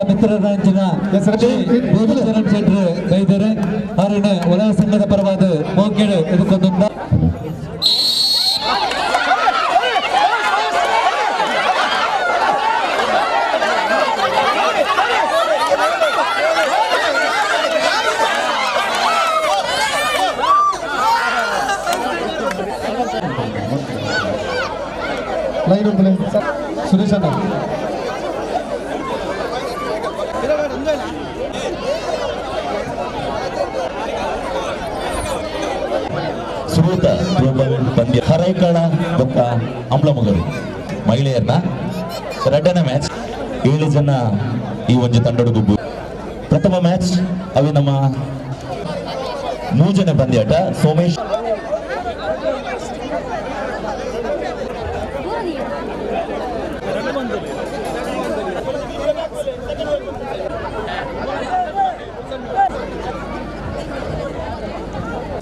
ಮಿತ್ರರಂಜನ ಭೂಮಿಚರಣ್ ಶೆಟ್ರು ಬೈದರೆ ಅವರನ್ನು ವಲಯ ಸಂಘದ ಪರವಾದ ಮೋಕೆಡು ಎದುಕೊಂದುಂದ. ಲೈನ್ ಉಂಟು ಸುರೇಶ್ ಅಣ್ಣ. ಸುರೂತ ಥ್ರೋಬಾಲ್ ಪಂದ್ಯ ಹರೈಕಳ ಬೊಕ್ಕ ಅಂಬ್ಲಮೊಗರು ಮಹಿಳೆಯರ್ನ ರಡ್ಡನೇ ಮ್ಯಾಚ್ 7 ಜನ ಈ ಒಂಜಿ ತಂಡದ ಗುಬ್ಬು. ಪ್ರಥಮ ಮ್ಯಾಚ್ ಅವು ನಮ್ಮ 3 ಜನ ಪಂದ್ಯಾಟ ಸೋಮೇಶ್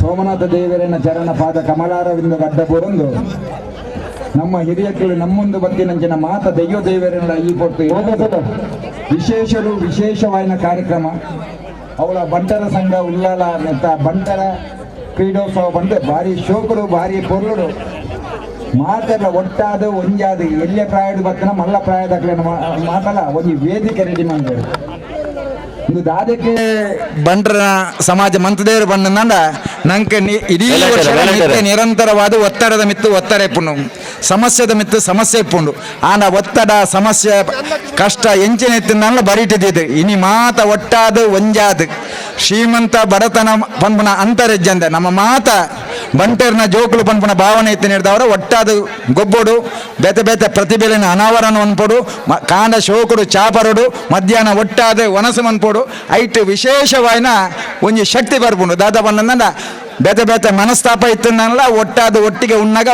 ಸೋಮನಾಥ ದೇವರನ ಚರಣ ಪಾದ ಕಮಲಾರವಿಂದ ಗಡ್ಡಪುರೊಂದು ನಮ್ಮ ಹಿರಿಯಕ್ಕಳು ನಮ್ಮೊಂದು ಬತ್ತಿನಂಚಿನ ಮಾತ ದೆಯ್ಯೋ ದೇವರನ್ನ ಈ ಪೊರ್ತು ವಿಶೇಷರು ವಿಶೇಷವಾದ ಕಾರ್ಯಕ್ರಮ ಅವಳ ಬಂಟರ ಸಂಘ ಉಲ್ಲಾಲ ನೆತ್ತ ಬಂಟರ ಕ್ರೀಡೋತ್ಸವ ಬಂದು ಭಾರಿ ಶೋಕರು ಭಾರಿ ಪೊರ್ಲುಡು ಮಾತೆಲ್ಲ ಒಟ್ಟಾದ ಒಂಜಾದ ಎಲ್ಲಿಯ ಪ್ರಾಯದ ಬತ್ತನ ಮಲ್ಲ ಪ್ರಾಯದಾಗಲೇನ ಮಾತಲ್ಲ ಒಂದು ವೇದಿಕೆ ರೆಡಿ ಮಾಡಿದ್ರು. ಇದು ದಾದಕ್ಕೆ ಬಂಟರ ಸಮಾಜ ಮಂತದೇವರು ಬಂದ ನಂಗೆ ಇಡೀ ವರ್ಷ ನಿತ್ಯ ನಿರಂತರವಾದ ಒತ್ತಡದ ಮಿತ್ತು ಒತ್ತಡ ಇಪ್ಪುಂಡು, ಸಮಸ್ಯೆದ ಮಿತ್ತು ಸಮಸ್ಯೆ ಇಪ್ಪುಂಡು. ಆನ ಒತ್ತಡ ಸಮಸ್ಯೆ ಕಷ್ಟ ಎಂಚಿನ ಎತ್ತಿನ ಬರೀಟಿದ್ದಿದ್ದು ಇನಿ ಮಾತ ಒಟ್ಟಾದ ಒಂಜಾದ ಶ್ರೀಮಂತ ಬಡತನ ಪನ್ಪುನ ಅಂತರೆಜ್ಜಂದೆ ನಮ್ಮ ಮಾತ ಬಂಟರ್ನ ಜೋಕುಲು ಪನ್ಪುನ ಭಾವನೆ ಎತ್ತಿ ನೀಡಿದವರ ಒಟ್ಟಾದ ಗೊಬ್ಬೊಡು ಬೇತೆ ಬೇತೆ ಪ್ರತಿಭೆಲಿನ ಅನಾವರಣ ಅನ್ಪೊಡು ಕಾಂಡ ಶೋಕುಡು ಚಾಪರುಡು ಮಧ್ಯಾಹ್ನ ಒಟ್ಟಾದ ವನಸು ಮನ್ಪೊಡು ಐಟ್ ವಿಶೇಷವಾಯಿನ ಒಂಜಿ ಶಕ್ತಿ ಬರ್ಪುಂಡು. ದಾದ ಪನ್ನಂದ ಬೇತೆ ಬೇತೆ ಮನಸ್ತಾಪ ಇತ್ತನ್ನಲ್ಲ ಒಟ್ಟಾದ ಒಟ್ಟಿಗೆ ಉಣ್ಣಾಗ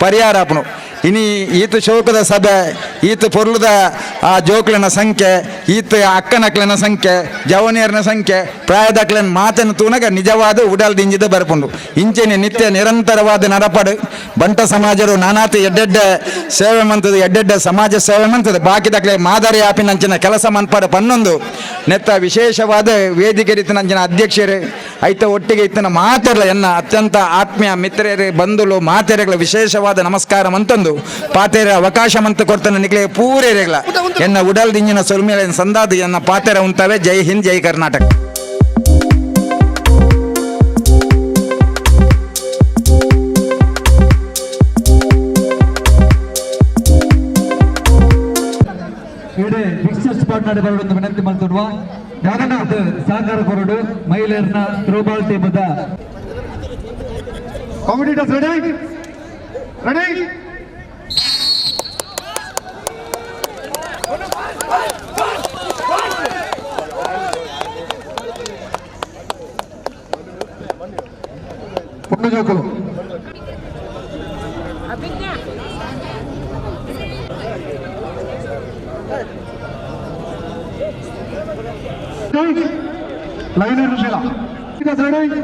ಪರಿಹಾರ ಆಪುಂಡು. ಇನಿ ಈತ ಶೋಕದ ಸಭೆ ಈತ ಪೊರ್ಲುದ ಆ ಜೋಕ್ಲಿನ ಸಂಖ್ಯೆ ಈತ ಅಕ್ಕನಕ್ಲಿನ ಸಂಖ್ಯೆ ಜವನಿಯರ್ನ ಸಂಖ್ಯೆ ಪ್ರಾಯದಕ್ಲಿನ ಮಾತನ್ನು ತೂನಗ ನಿಜವಾದ ಉಡಲ್ ದಿಂಜಿದ ಬರ್ಪುಂಡು. ಇಂಚೆನೆ ನಿತ್ಯ ನಿರಂತರವಾದ ನಡಪಡು ಬಂಟ ಸಮಾಜರು ನಾನಾತಿ ಎಡ್ಡೆಡ್ಡೆ ಸೇವೆ ಮಂತದ ಎಡ್ಡೆಡ್ಡೆ ಸಮಾಜ ಸೇವೆ ಮಂತದ ಬಾಕಿದಕ್ಲೆ ಮಾದರಿ ಆಪಿನಂಚಿನ ಕೆಲಸ ಮನ್ಪಾಡು ಪನ್ನೊಂದು ನೆತ್ತ ವಿಶೇಷವಾದ ವೇದಿಕೆ ರೀತಿನಂಚಿನ ಅಧ್ಯಕ್ಷರು ಐತ ಒಟ್ಟಿಗೆ ಇತ್ತನ ಮಾತೆರ್ಲ ಎನ್ನ ಅತ್ಯಂತ ಆತ್ಮೀಯ ಮಿತ್ರರು ಬಂಧುಲು ಮಾತೆರೆಗಳ ವಿಶೇಷವಾದ ನಮಸ್ಕಾರ ಮಂತಂದು ಪಾತೆರ ಅವಕಾಶ ಮಂತ ಕೊಡ್ತಾನೆ ನಿಕ್ಲೆ ಪೂರೇರೆಗಳ ಎನ್ನ ಉಡಲ್ ದಿಂಜಿನ ಸೊಲ್ಮೇಲೆ ಸಂದಾದ ಎನ್ನ ಪಾತೆರ ಉಂತವೆ. ಜೈ ಹಿಂದ್, ಜೈ ಕರ್ನಾಟಕ. ಫಿಕ್ಸರ್ ಸ್ಪಾಟ್ ನಡೆ ಬರಡು ವಿನಂತಿ ಮಾಡ್ತಿರುವ ಸಹಕಾರ ಕೊರಡು ಮಹಿಳೆಯರನ್ನ ಥ್ರೋಬಾಲ್ ಟೀಮದ ಕಾಂಪಿಟೇಟರ್ಸ್ ರೆಡಿ ರೆಡಿ ಪುಣ್ಯ ಜೋಕುಲು ಲೈನ್ ಇರಲಿಲ್ಲ. ರೆಡಿ